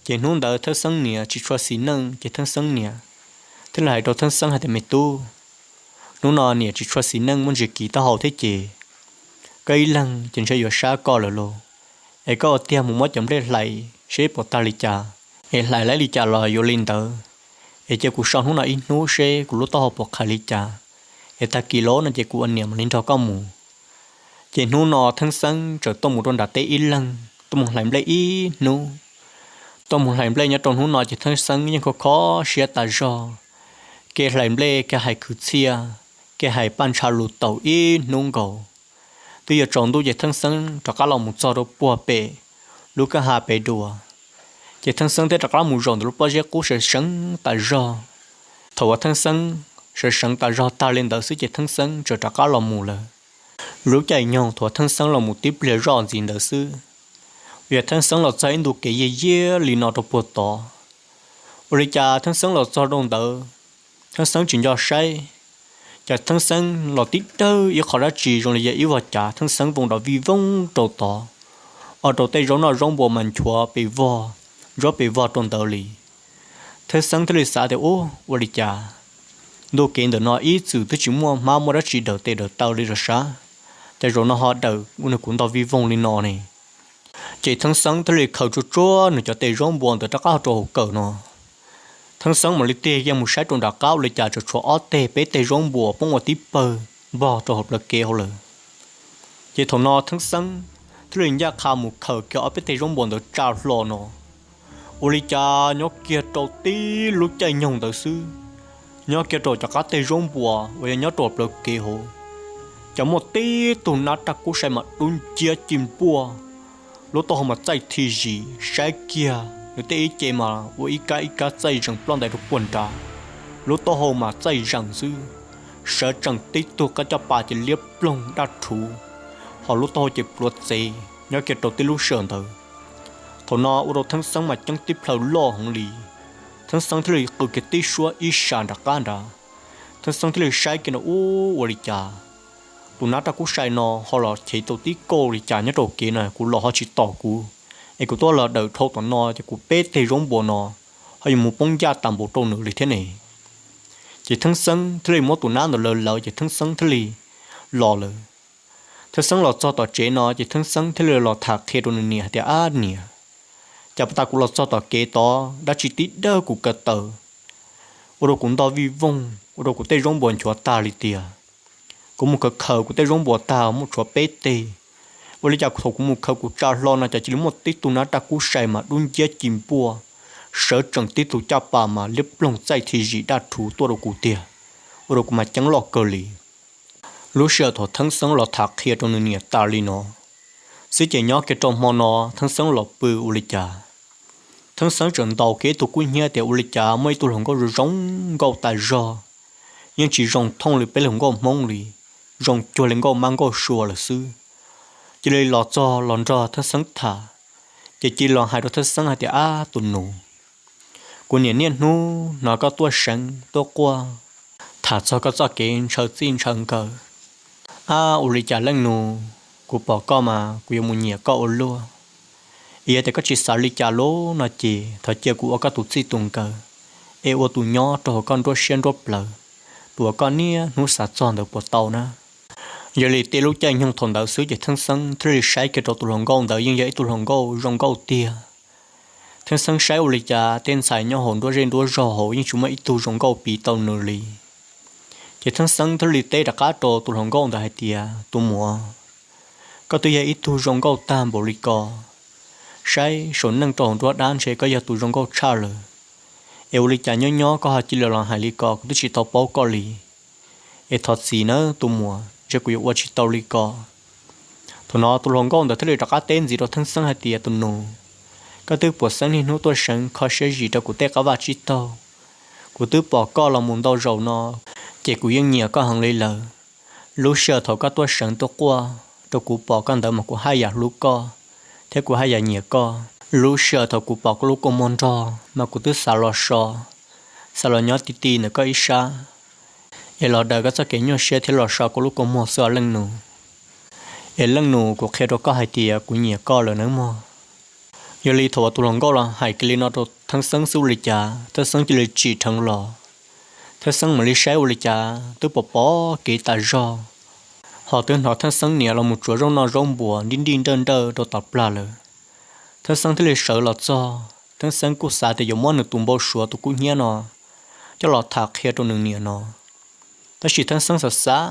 Ces hnub ntawd Theeb Xeeb niam tsis tshua xis neej ces Theeb Xeeb niam thiaj li hais rau Theeb Xeeb hais tias, Me tub, hnub no niam tsis tshua xis neej muaj ntsis kiv taub hau thiab ces koj ib leeg ces ntshe yuav sab koj lawm lauj. Es koj ua tiag mus muab cov nplej hlais seb puas tag li cas, es hlais laib li cas los yuav li ntawd. Es cia kuv so hnub no ib hnub seb kuv lub taub hau puas qhais li cas, es tag kis lawm no ces kuv ua niam mam li nrog koj mus. Ces hnub no Theeb Xeeb txawm tuaj mus rau nram teb ib leeg tuaj mus hlais nplej ib hnub. Tuaj mus hlais nplej nyob rau hnub no ces Theeb Xeeb yeej kho kho siab tas zog, kev hlais nplej kev hais kwv txhiaj, kev hais paj ntsha lus taus ib hnub nkaus. Twb yuav tsaus ntuj ces Theeb Xeeb rov qab los mus txog rau puag pem lub kwj ha pem dua. Ces Theeb Xeeb thiaj rov qab mus zaum ntawm lub pob zeb qub sawv seev tas zog. Thaum uas Theeb Xeeb sawv seev tas zog tag li ntawd xwb ces Theeb Xeeb txawm rov qab los mus lawm. Lub caij nyoog thaum uas Theeb Xeeb los mus tib pliag zoj ntxiv ntawd xwb, yog Theeb Xeeb los txog ib ntu kev yiag yiag li no rau puag tod. Ua li cas Theeb Xeeb los txog rau ntawd, Theeb Xeeb tsis nco saib, cas Theeb Xeeb los tib dawg ib qho dab tsi zoo li yog ib vog cav Theeb Xeeb vau nrov vij voog rau tod, ua rau tej zaub noj zaub npua mas nchuav pes vog, ntsuab pes vog rau ntawd li. Theeb Xeeb thiaj li xav tias, Ub, ua li cas ntu kev ntawm no ib txwm twb tsis muaj hmab muaj dab tsi dawm tes dawm taw li los sav, cas zaum no ho dawm ua nws kuv ntog vij voog li no ne? Ces Theeb Xeeb thiaj li khaws tsuag tsuag nws cov tes zaub npua ntawd rov qab rau hauv kawm no. Theeb Xeeb mam li tig kiag mus saib rau nram qab ua li cas tseem tshuav ob teg peb teg zaub npua poob ua tib pawg npog rau hauv plawv kev hauv lawm. Ces thaum no Theeb Xeeb thiaj li ncaj qha mus khaws kiag ob peb teg zaub npua ntawd tsa hlo no. Ua li cas nyob kiag rau tib lub caij nyoog ntawd xwb, nyob kiag rau cov qab teg zaub npua uas yog nyob rau plawv kev hauv, cas muaj tib tug nab raj kub sai mas dub nciab ci npuaj, lub taub hau mas txaij thi zis, saib kiag nws tej ib ce mas ua ib kab ib kab txaij zees ploj ntais rau puag nrad. Lub taub hau mas txaij zees xwb, sawv tsees tib tug qab caj pas ces liab ploog daj rhuv, ho lub taub hau ces pluav txev nyob kiag rau tib lub sij hawm ntawd. Thaum no ua rau Theeb Xeeb mas ceeb tib plhaw loj heev li. Theeb Xeeb thiaj li qw kiag tib suab ib sab nram qab nrad. Theeb Xeeb thiaj li saib kiag no, Ub, ua li cas tus nab raj kub sai no ho los chev tau tib kauj li cas nyob rau kev no, kuv los ho tsis tom kuv, es kuv tuaj los dawm dhau tom no ces kuv peb teg zaub npua no ho yuav mus poob ncaj tas npaum rau nws li thiab ne. Ces Theeb Xeeb thiaj li muab tus nab ntawd lawv lawv ces Theeb Xeeb thiaj li los lawm. Theeb Xeeb los txog tom tsev no ces Theeb Xeeb thiaj li los tham qhia rau nws niam hais tias, Ab niam, cas puag ta kuv los txog tom kev tod dab tsi tib dawg kuv ko taw, ua rau kuv ntog vij voog, ua rau kuv tej zaub npua nchuav tag li tiag. Kuv mus khaws khaws kuv tej zaub npua tag muaj tshuav peb teg. Ua li cas thaum kuv mus khaws kuv tsa hlo no cas cia li muaj tib tug nab raj kub sai mas dub nciab ci npuaj, sawv tsees tib tug caj pas mas liab ploog txaij thi zis daj rhuv tuaj rau kuv tiag, ua rau kuv mas ceeb loj kawg li. Lub sij hawm thaum Theeb Xeeb los tham qhia rau nws niam tas li no xwb ces nyob kiag rau hmo no Theeb Xeeb los pw ua li cas, Theeb Xeeb tseem ntaus kiag ib tug kub hnyiab tias ua li cas muaj ib tug hluas nkauj zoo zoo nkauj tas zog, yeej tsis zoo thooj li peb hluas nkauj Hmoob li, zoo cuag li nkauj mab nkauj sua lawm xwb. cia li los txog los nrog Theeb Xeeb tham, ces cia li los hais rau Theeb Xeeb hais tias, Ab tus nus, kuv niam niaj hnub hnov koj tuaj seev tuaj quaj tham txog koj txoj kev ntshaw txij ntshaw nkawm. Ab ua li cas leej nus, kuv pom koj mas kuv yuav mus nyiam koj ua luaj. Es yog tias koj tsis xav li cas lub no ces thov cia kuv ua koj tus txij tus nkawm, es ua tus nyob rau hauv koj nruab siab nruab plawv, tus uas koj niaj hnub xav txog ntawd puas tau na? Yog li tej lub caij nyoog thaum ntawd xwb ces Theeb Xeeb thiaj li saib kiag rau tus hluas nkauj ntawd yeej yog ib tug hluas nkauj zoo nkauj tiag. Theeb Xeeb saib ua li cas tej ntxhais nyob hauv nruab zej nruab zog hauv yeej tsis muaj ib tug zoo nkauj piv tau nws li. Ces Theeb Xeeb thiaj li teb rov qab rau tus hluas nkauj ntawd hais tias, Tus muam, koj twb yog ib tug zoo nkauj tag npaum li ko, saib saum neej rau hauv nruab dab ntshe koj yog tus zoo nkauj tshaj lawm. Es ua li cas nyob nyob koj ho cia li los hais li ko, kuv twb tsis tau paub koj li. Es thov txim nawb tus muam, ntshe kuv yuav ua tsis tau li ko. Thaum no tus hluas nkauj ntawd thiaj li rov qab teb ntxiv rau Theeb Xeeb hais tias, Tus nus, koj twb puas xeeb niaj hnub tuaj seev kho siab zis rau kuv tej qab vaj tsib taug? Kuv twb pom koj los mus ntau zaus no, ces kuv yeej nyiam koj heev li lawm. Lub sij hawm thaum koj tuaj seev tuaj quaj rau kuv pom koj ntawd mas kuv haj yam hlub koj, thiab kuv haj yam nyiam koj. Lub sij hawm thaum kuv pom koj lub kua muag nrog mas kuv twb xav los so, xav los nyob ti ti ntawm koj ib sab, es los daws koj txoj kev nyuaj siab thiab los so koj lub kua muag xwb os leej nus. Es leej nus, kuv qhia rau koj hais tias kuv nyiam koj lawm nawb mog. Yog li thaum uas tus hluas nkauj los hais kiag li no rau Theeb Xeeb xwb ua li cas Theeb Xeeb cia li tsim dheev los. Theeb Xeeb mam li saib ua li cas twb pom pom kev tas zog, ho twb hnov Theeb Xeeb niam los mus tsuav zaub noj zaub npuas nrij nrij nrawj nrawj rau tom plag lawm. Theeb Xeeb thiaj li sawv los txog, Theeb Xeeb kuj xav tias yuav muab nws tus npau suav tus kub hnyiab no coj los tham qhia rau nws niam no. Tab sis Theeb Xeeb xav xav,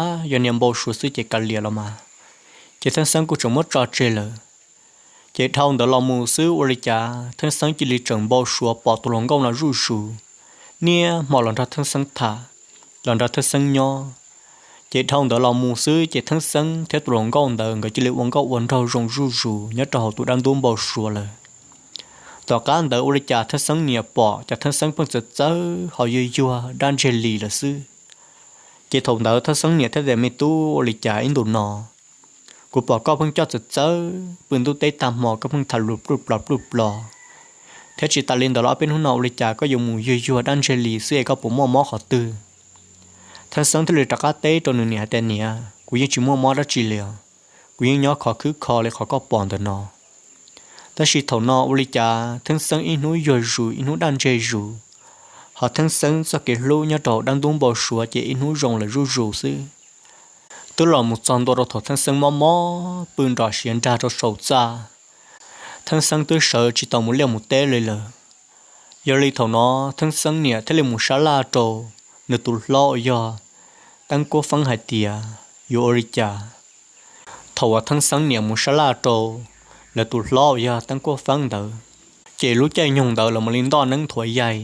ab, yog niag npau suav xwb ces kav liam los mas, ces Theeb Xeeb kuj tseem muab tso tseg lawm. Ces dhau ntawd los mus xwb ua li cas Theeb Xeeb cia li tseem npau suav pom tus hluas nkauj no zuj zus, niaj hmo los nrog Theeb Xeeb tham, los nrog Theeb Xeeb nyob. Ces dhau ntawd los mus xwb ces Theeb Xeeb thiab tus hluas nkauj ntawd nkawd cia li ua nkauj ua nraug zoo zuj zus nyob rau hauv tus dab ntub npau suav lawm. Tom qab ntawd ua li cas Theeb Xeeb niam pom ces Theeb Xeeb pheej txawv txawv ho yuag yuag dab ntseg li lawm xwb. Ces thaum ntawd Theeb Xeeb niam thiaj tias, Me tub, ua li cas ib ntus no kuv pom koj pheej coj txawv txawv pw ntuj teb tag hmo, koj pheej tham lus pluj plos pluj plos, thiab tsis tas li ntawd los ob peb hnub no ua li cas koj yuav mus yuag yuag dab ntseg li xwb es koj puas muaj mob qhov twg? Theeb Xeeb thiaj li rov qab teb rau nws niam hais tias, Niam, kuv yeej tsis muaj mob dab tsi li os, kuv yeej nyob khov khwb kho li qhov koj pom ntawm no. Tab sis thaum no ua li cas Theeb Xeeb ib hnub yuag zus ib hnub daj ntseg zus, ho Theeb Xeeb txoj kev hlub nyob rau dab ntub npau suav ces ib hnub zoo lawm zuj zus xwb. Twb los mus txog ntua rau thaum Theeb Xeeb mob mob pw nrov siav nrag rau saum txaj, Theeb Xeeb twb sawv tsis tau mus liaj mus teb li lawm. Yog li thaum no Theeb Xeeb niam thiaj li mus sab laj rau nws tus hlob uas yog Teeb Kuab Feeb hais tias yuav ua li cas. Thaum uas Theeb Xeeb niam mus sab laj rau lawv tus hlob uas yog Teeb Kuab Feeb ntawd, ces lub caij nyoog ntawd lawv mam li ntoj neeb thuav yaig.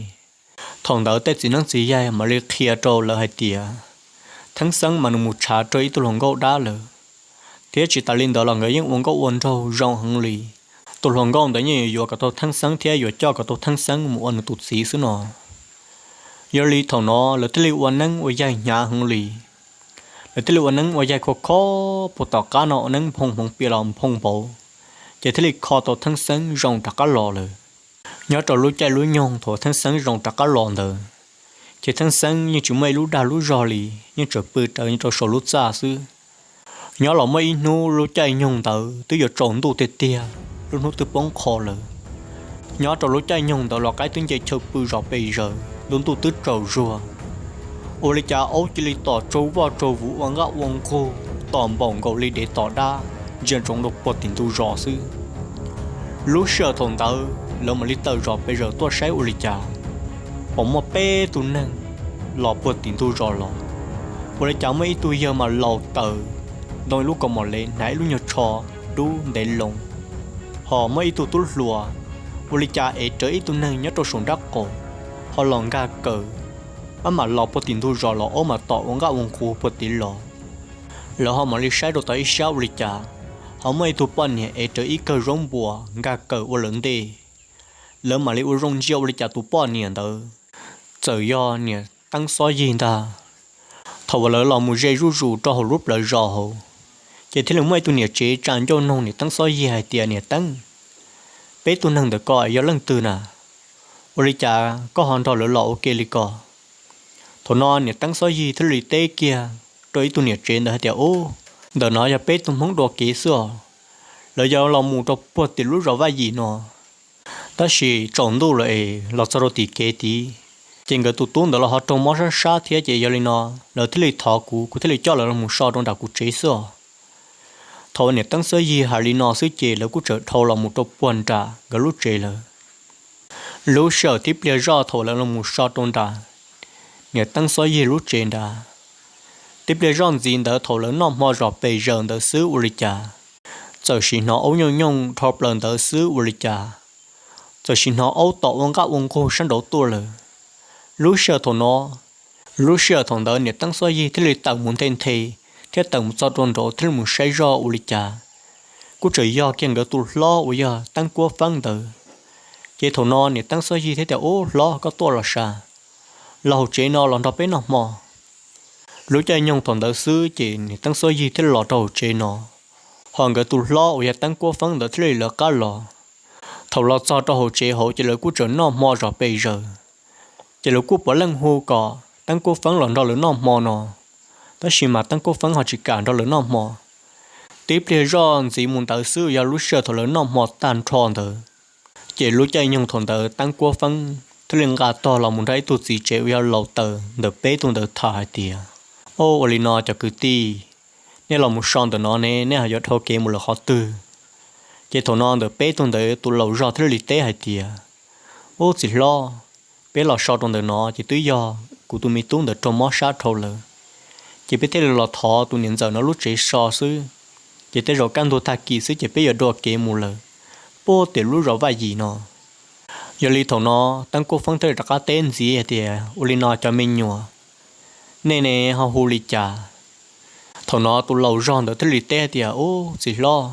Thaum ntawd tej txiv neeb txiv yaig mam li qhia rau lawv hais tias Theeb Xeeb mas nws mus tshav rau ib tug hluas nkauj dab lawm, thiab tsis tas li ntawd los nkawd yeej ua nkauj ua nraug zoo heev li. Tus hluas nkauj ntawd yeej yuav yuav kom tau Theeb Xeeb thiab yuav coj kom tau Theeb Xeeb mus ua nws tus txiv xwb no. Yog li thaum no lawv thiaj li ua neeb ua yaig hnyav heev li. Lawv thiaj li ua neeb ua yaig khov kho, puag tom qab no ua neeb nphoo hmoov pias los nphoo npaum, ces thiaj li kho tau Theeb Xeeb zoo rov qab los lawm. Nyob rau lub caij lub nyoog thaum Theeb Xeeb zoo rov qab los ntawd, ces Theeb Xeeb yeej tsis muaj ib lub dag lub zog li, yeej tseem pw rawv rau saum lub txaj xwb. Nyob los muaj ib hnub lub caij nyoog ntawd twb yuav tsaus ntuj tiag tiag, lub hnub twb poob qho lawm. Nyob rau lub caij nyoog ntawd los qaib twb nce chaw pw zos pes zaws, ntu ntuj twb tsaus zuag. Ua li cas aub cia li tom tsaug vaj tsaug vuv ua nqaj ua nqug tom npaum nkaus li dev tom dab, ntsia ntsoov rau puag tim ntug zos xwb. Lub sij hawm thaum ntawd lawv mam li tawm zos pes zaws tuaj saib ua li cas, pom muaj peb tug neeg los puag tim ntug zos los. Ua li cas muaj ib tug yawg mas laus taws, ntoo ib lub kaus mom lev, hnav ib lub nyuag tsho dub ntev loo, ho muaj ib tug tub hluas, ua li cas ev rawv ib tug neeg nyob rau saum nraub qaum, ho los nkag kawm, maj mam los puag tim ntug zos los aub mas tom ua nqaj ua nqug puag tim los. Lawv ho mam li saib rau tom ib sab ua li cas ho muaj ib tug poj niam ev rawv ib kawm zaub npuas nkag kawm ua lawv ntej. Lawv mam li ua zoo ntsia ua li cas tus poj niam ntawd txawm yog niam Teeb Xob Yig ntag. Thaum uas lawv los mus ze zuj zus rau hauv lub plawv zos hauv, Ces thiaj li muaj ib tug niam tsev tsa ncauj noog niam Teeb Xob Yig hais tias, Niam Teeb, peb tug neeg ntawm ko yog leej twg na? Ua li cas koj ho nrog lawv los ua ke li ko? Thaum no niam Teeb Xob Yig thiaj li teb kiag rau ib tug niam tsev ntawd hais tias, Ub, ntawm no yog peb tug Hmoob dua kev xwb os. Lawv yuav los mus rau puag tim lub zos Vaj Yim no, tab sis tsaus ntuj lawm es los txog rau tim kev tid, ces nkawd tus tub ntawd los ho raug mob sab sab thiab, ces yog li no lawv thiaj li thov kuv, kuv thiaj li coj lawv los mus so rau nram kuv tsev xwb os. Thaum niam Teeb Xob Yig hais li no xwb ces lawv kuj txawm dhau los mus rau puag nram nkawd lub tsev lawm. Lub sij hawm tib pliag zoj thaum lawv los mus so rau nram niam Teeb Xob Yig lub tsev nrad, tib pliag zoj ntxiv ntawd thaum lawv noj hmo zom pes zaws ntawd xwb ua li cas, txawm sim hnov aub nyooj nyooj dhau plaws ntawd xwb ua li cas, txawm sim hnov aub tom ua nqaj ua nqug sab nraud tuaj lawm. Lub sij hawm thaum no, lub sij hawm thaum ntawd niam Teeb Xob Yig thiaj li tawm mus nthe nthe, thiab tawm mus txog rau nraud thiaj li mus saib zog ua li cas, kuj tseem yog kiag nkawd tus hlob uas yog Teeb Kuab Feeb ntawd. Ces thaum no niam Teeb Xob Yig thiaj tias, Ub hlob, koj tuaj los sav, los hauv tsev no los nrog peb noj hmo. Lub caij nyoog thaum ntawd xwb ces niam Teeb Xob Yig thiaj los rau hauv tsev no, ho nkawd tus hlob uas yog Teeb Kuab Feeb ntawd thiaj li lawv qab los. Thaum los txog rau hauv tsev hauv ces lawv kuj tseem noj hmo zom pes zaws, ces lawv kuj puav leej hu kom Teeb Kuab Feeb los nrog lawv noj hmo no, tab sis mas Teeb Kuab Feeb ho tsis kam nrog lawv noj hmo. Tib pliag zoj ntxiv mus ntawd xwb yog lub sij hawm thaum lawv noj hmo tag nrho ntawd, ces lub caij nyoog thaum ntawd Teeb Kuab Feeb thiaj li nqa tog los mus nrog ib tug txiv tsev uas yog laus taws ntawm peb tug ntawd tham hais tias, Ub, ua li no cov kwv tij, nej los mus so ntawm no ne, nej ho yuav dhau kev mus lawm qhov twg? Ces thaum no ntawm peb tug ntawd tus laus zog thiaj li teb hais tias, Ub txiv hlob, peb los so rau ntawm no ces twb yog kuv tus me tub ntawd raug mob sab dhau lawm, ces peb thiaj li los thov tus niam ntxawm no lub tsev so xwb, ces tej zaum kaj ntug tag kis xwb ces peb yuav dua kev mus lawm puag tim lub zos Vaj Yim no. Yog li thaum no Teeb Kuab Feeb thiaj li rov qab teb ntxiv hais tias, Ua li no cov me nyuam, nej ne ho hu li cas? Thaum no tus laus zog ntawd thiaj li teb hais tias, Ub txiv hlob,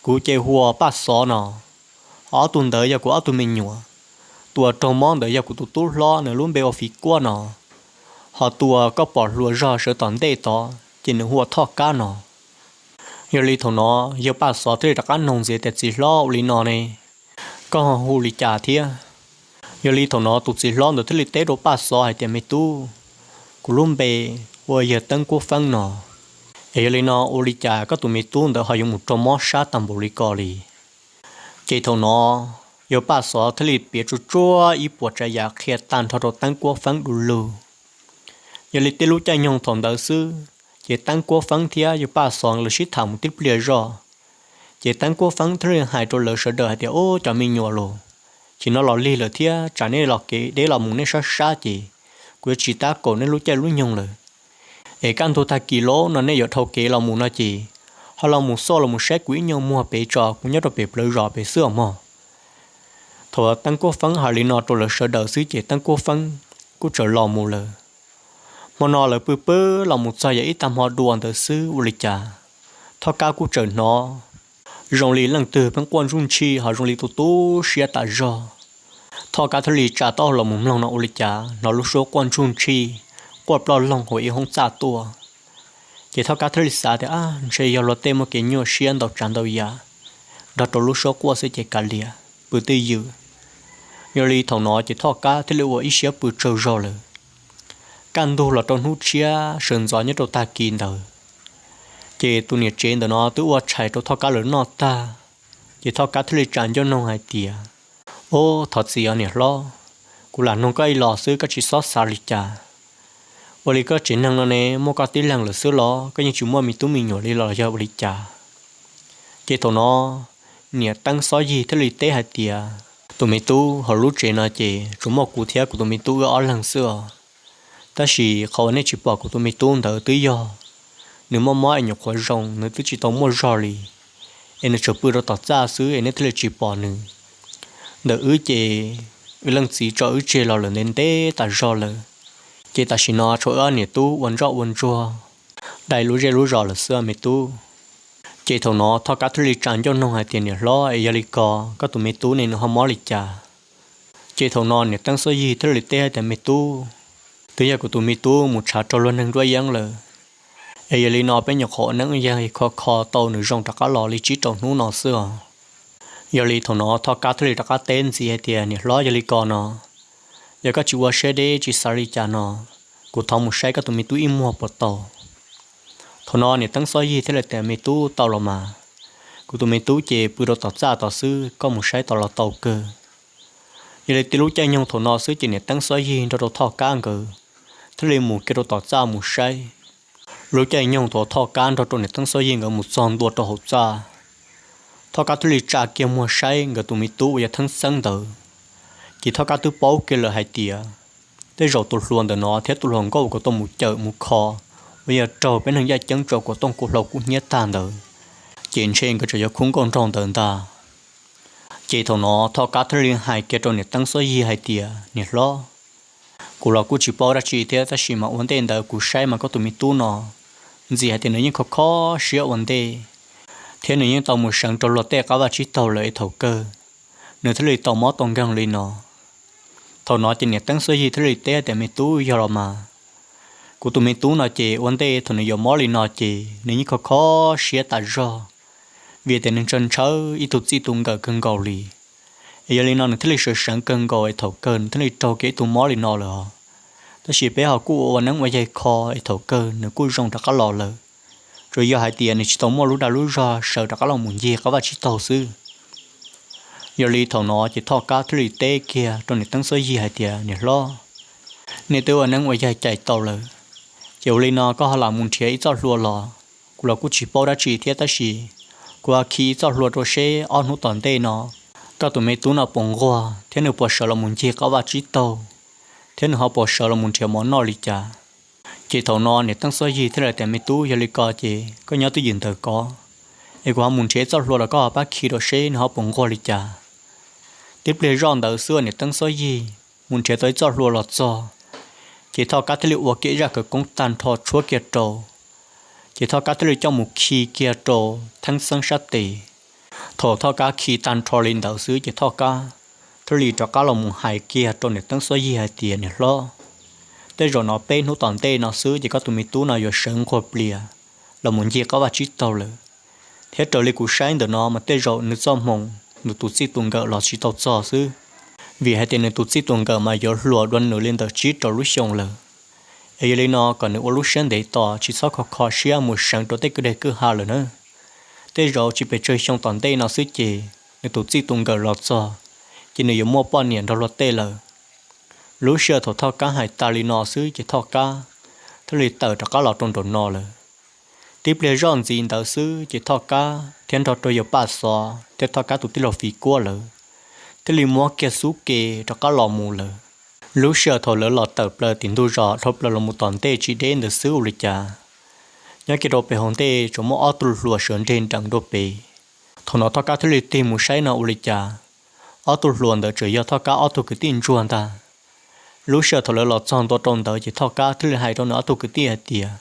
kuv ces hu ua Paj Xov no, ho ob tug ntawd yog kuv ob tug me nyuam. Tus uas raug mob ntawd yog kuv tus tub hlob, nws lub npe ua Fiv Kuab no, ho tus uas koj pom hluas zog sawv tom ntej tod ces nws hu ua Thoj Kab no. Yog li thaum no yawg Paj Xov thiaj li rov qab noog ntxiv tias, Txiv hlob, ua li no ne, koj ho hu li cas thiab? Yog li thaum no tus txiv hlob ntawd thiaj li teb rau Paj Xov hais tias, Me tub, kuv lub npe ua yawg Teeb Kuab Feeb no, es yog li no ua li cas koj tus me tub ntawd ho yuav mus raug mob sab tag npaum li ko li? Ces thaum no yawg Paj Xov thiaj li piav tsuaj tsuaj ib puas tsav yam qhia tag nrho rau Teeb Kuab Feeb du lug. Yog li tej lub caij nyoog thaum ntawd xwb, ces Teeb Kuab Feeb thiab yawg Paj Xov lawv sib tham mus tib pliag zoj, ces Teeb Kuab Feeb thiaj li hais rau lawv sawv daws hais tias, Ub cov me nyuam los, tsis no los lig lawm thiab, tsam nej los kev deb los mus nej sab sab ces kuv yuav tsis tab kaum nej lub caij lub nyoog lawm. Es kaj ntug tag kis los no nej yuav dhau kev los mus no ces ho los mus xauj los mus saib kuv ib nyuag muag pem tso, kuv nyob rau pem plawv zos pem xwb os mog. Thaum Teeb Kuab Feeb hais li no rau lawv sawv daws xwb ces Teeb Kuab Feeb kuj txawm los mus lawm. Hmo no lawv pw pw los mus txog yog ib tag hmo dua ntawd xwb ua li cas, Thoj Kab kuj txawm hnov zoo li leej twg pheej quaj ntsuj ntshij ho zoo li tu tu siab tas zog. Thoj Kab thiaj li tsa taub hau los mus mloog no ua li cas hnov lub suab quaj ntsuj ntshij, quaj ploj loog hauv ib hoob txaj tuaj. Ces Thoj Kab thiaj li xav tias, Ab, ntshe yog luag tej muaj kev nyuaj siab ntau tsav ntau yam nrog rau lub suab quaj xwb ces kav liam, pw twj ywm. Yog li thaum no ces Thoj Kab thiaj li ua ib siab pw tsaug zog lawm. Kaj ntug los rau hnub tshiab sawv ntxov nyob rau tag kis ntawd, ces tus niam tsev ntawm no twb ua tshais rau Thoj Kab lawv noj tag, ces Thoj Kab thiaj li tsa ncauj noog hais tias, Ub, thov txim os niam hlob, kuv lam noog koj ib los xwb koj tsis txhob xav li cas. Ua li koj tsev neeg no ne muaj koj tib leeg lawm xwb los koj yeej tsis muaj me tub me nyuam li los yog ua li cas? Ces thaum no niam Teeb Xob Yig thiaj li teb hais tias, Tus me tub, hauv lub tsev no ces tsuas muaj kuv thiab kuv tus me tub wb ob leeg xwb os. Tab sis qhov uas nej tsis pom kuv tus me tub ntawd twb yog nws mob mob es nyuam qhuav zoo, nws twb tsis tau muaj zog li, es nws tsuas pw rau tom txaj xwb es nej thiaj li tsis pom nws. Ntawm wb ces wb leej txiv tso wb tseg los lawm ntev ntev tas zog lawm, ces tam sim no tshuav wb ob niam tub ua ntsoj ua ntsuag dai lub zej lub zos lawm xwb me tub. Ces thaum no Thoj Kab thiaj li tsa ncauj noog hais tias, Niam hlob, es yog li ko koj tus me tub ne nws ho mob li cas? Ces thaum no niam Teeb Xob Yig thiaj li teb hais tias, Me tub, twb yog kuv tus me tub mus tshav raug luag neeg nruab yeeb lawm, Es yog li no peb nyuam qhuav ua neeb ua yaig kho kho tau nws zoo rov qab los li tsib rau hnub no xwb os. Yog li thaum no Thoj Kab thiaj li rov qab teb ntxiv hais tias, Niam hlob, yog li ko no, yog koj tsis ua siab deb tsis xav li cas no, kuv thov mus saib koj tus me tub ib muag puas tau? Thaum no niam Teeb Xob Yig thiaj li tias, Me tub, tau los mas. Kuv tus me tub ces pw rau tom txaj tod xwb, koj mus saib tod los tau kawg. Yog li tib lub caij nyoog thaum no xwb ces niam Teeb Xob Yig nrog rau Thoj Kab nkawd thiaj li mus kiag rau tom txaj mus saib. Lub caij nyoog thaum Thoj Kab nrog rau niam Teeb Xob Yig nkawd mus txog ntua rau hauv txaj, Thoj Kab thiaj li tsa kiag muag saib nkawd tus me tub uas yog Theeb Xeeb ntawd. Ces Thoj Kab twb paub kiag lawm hais tias tej zaum tus hluas ntawm no thiab tus hluas nkauj uas kuv tau mus cawm mus kho uas yog raug peb neeg yaj ceeb tso kuv tooj kuv hlau kub hnyiab tag ntawd, ces ntshe nkawd tseem yog khub nkauj nraug ntawd ntag. Ces thaum no Thoj Kab thiaj li hais kiag rau niam Teeb Xob Yig hais tias, Niam hlob, kuv los kuj tsis paub dab tsi thiab, tab sis mas ua ntej ntawd kuv saib mas koj tus me tub no ntxim hais tias nws yeej kho kho siab ua ntej, thiab nws yeej tau mus seev rau luag tej qab vaj tsib taug lawm es thaum kawg nws thiaj li tau mob tau nkeeg li no. Thaum no ces niam Teeb Xob Yig thiaj li teb tias, Me tub, yog los mas. Kuv tus me tub no ces ua ntej thaum nws yuav mob li no ces nws yeej kho kho siab tas zog, vim tias nws ntshaw ntshaw ib tug txij tus nkawm kawg nkaus li. Es yog li no nws thiaj li sawv seev kawg nkaus es thaum kawg nws thiaj li raug kiag ib tug mob li no lawm os. Tab sis peb ho kuj ua ua neeb ua yaig kho es thaum kawg nws kuj zoo rov qab los lawm, tsuas yog hais tias nws tsis tau muaj lub dag lub zog sawv rov qab los mus ncig qab vaj tsib taug xwb. Yog li thaum no ces Thoj Kab thiaj li teb kiag rau niam Teeb Xob Yig hais tias, Niam hlob, nej twb ua neeb ua yaig cais tau lawm, ces ua li no koj ho lam mus nrhiav ib txoj hlua los. Kuv los kuj tsis paub dab tsi thiab, tab sis kuv ho khi ib txoj hlua rau seb ob hnub tom ntej no koj tus me tub no puas nquag thiab nws puas sawv los mus ncig qab vaj tsib taug, thiab nws ho puas sawv los mus nrhiav mov noj li cas. Ces thaum no niam Teeb Xob Yig thiaj li tias, Me tub, yog li ko ces koj nyob twj ywm ntawm ko, es kuv ho mus nrhiav ib txoj hlua los koj ho pab khi rau seb nws ho puas nquag li cas. Tib pliag zoj ntawd xwb uas niam Teeb Xob Yig mus nrhiav tau ib txoj hlua los txog, ces Thoj Kab thiaj li ua kiag zaj khawv koob tag nrho tshuab kiag rau. Ces Thoj Kab thiaj li coj mus khi kiag rau Theeb Xeeb sab tes. Thaum Thoj Kab khi tag nrho li ntawd xwb ces Thoj Kab thiaj li rov qab los mus hais kiag rau niam Teeb Xob Yig hais tias, Niam hlob, tej zaum no peb hnub tom ntej no xwb ces koj tus me tub no yuav sawv nquag plias los mus ncig qab vaj tsib taug lawm, thiab raws li kuv saib ntawm no mas tej zaum nws txoj hmoo nws tus txij tus nkawm los tsis tau txog xwb, vim hais tias nws tus txij tus nkawm mas yuav hluas dua nws li ntawm tsib rau lub xyoo lawm. Es yog li no kom nws ua lub siab ntev tos, tsis txhob kho kho siab mus seev rau tej kwj deg kwj ha lawm na. Tej zaum tsis pes tsawg xyoo tom ntej no xwb ces nws tus txij tus nkawm los txog, ces nws yuav muaj poj niam nrog luag tej lawm. Lub sij hawm thaum Thoj Kab hais tas li no xwb ces Thoj Kab thiaj li tawm rov qab los rau nraum no lawm. Tib pliag zoj ntxiv ntawd xwb ces Thoj Kab thiab nrog rau yawg Paj Xov thiab Thoj Kab tus tij laug Fiv Kuab lawv thiaj li muab kiag xub ke rov qab los mus lawm. Lub sij hawm thaum lawv los tawm plaws tim ntug zos dhau plaws los mus tom ntej tsis deb ntawd xwb ua li cas, nyob kiag rau pem hauv ntej tsuas muaj ob tug hluas sawv nres nrees dua pem. Thaum no Thoj Kab thiaj li tig mus saib no ua li cas, ob tug hluas ntawd tseem yog Thoj Kab ob tug kwv tij ntsuag ntag. Lub sij hawm thaum lawv los txog ntua rau ntawd ces Thoj Kab thiaj li hais rau nws ob tug kwv tij hais tias,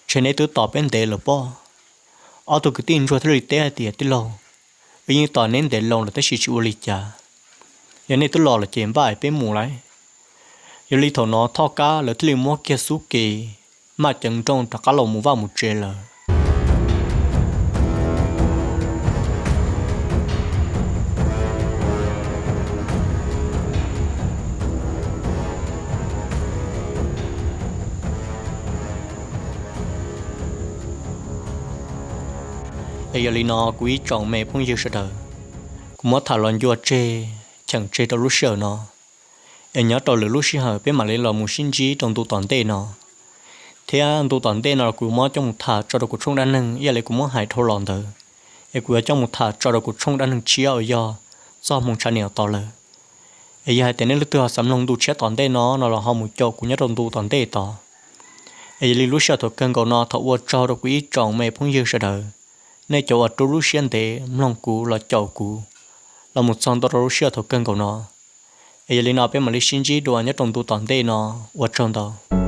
Ntshe neb twb tos peb ntev lawm pob? Ob tug kwv tij ntsuag thiaj li teb hais tias, Tij laug, wb yeej tos neb ntev loo lawm tab sis tsis ua li cas. Yog nej twb los lawm ces npaj es peb mus lauj. Yog li thaum no Thoj Kab lawv thiaj li muab kiag xub ke maj ceev nrooj rov qab los mus vaj mus tsev lawm. Es yog li no kuv ib tsoom me phooj ywg sawv daws, kuv muab tham los ncua tseg cheem tseg rau lub sij hawm no. Es nyob rau lwm lub sij hawm peb mam li los mus sib ntsib rau ntu tom ntej no. Thiab ntu tom ntej no kuv muab coj mus tham tso rau kuv tshooj dab neeg ib yam li kuv muab hais dhau los ntawd, es kuv yuav coj mus tham tso rau kuv tshooj dab neeg tshiab uas yog txog hmoo tshav niam tod lawm. Es yog hais tias nej leej twg ho xav mloog ntu tshiab tom ntej no no los ho mus caum kuv nyob rau ntu tom ntej tod. Es yog li lub sij hawm thaum kawg nkaus no thov ua tsaug rau kuv ib tsoom me phooj ywg sawv daws, nej cov uas rub lub siab ntev mloog kuv los caum kuv los mus txog ntua rau lub sij hawm thaum kawg nkaus no. Es yog li no peb mam li sib ntsib dua nyob rau ntu tom ntej no. Ua tsaug ntau.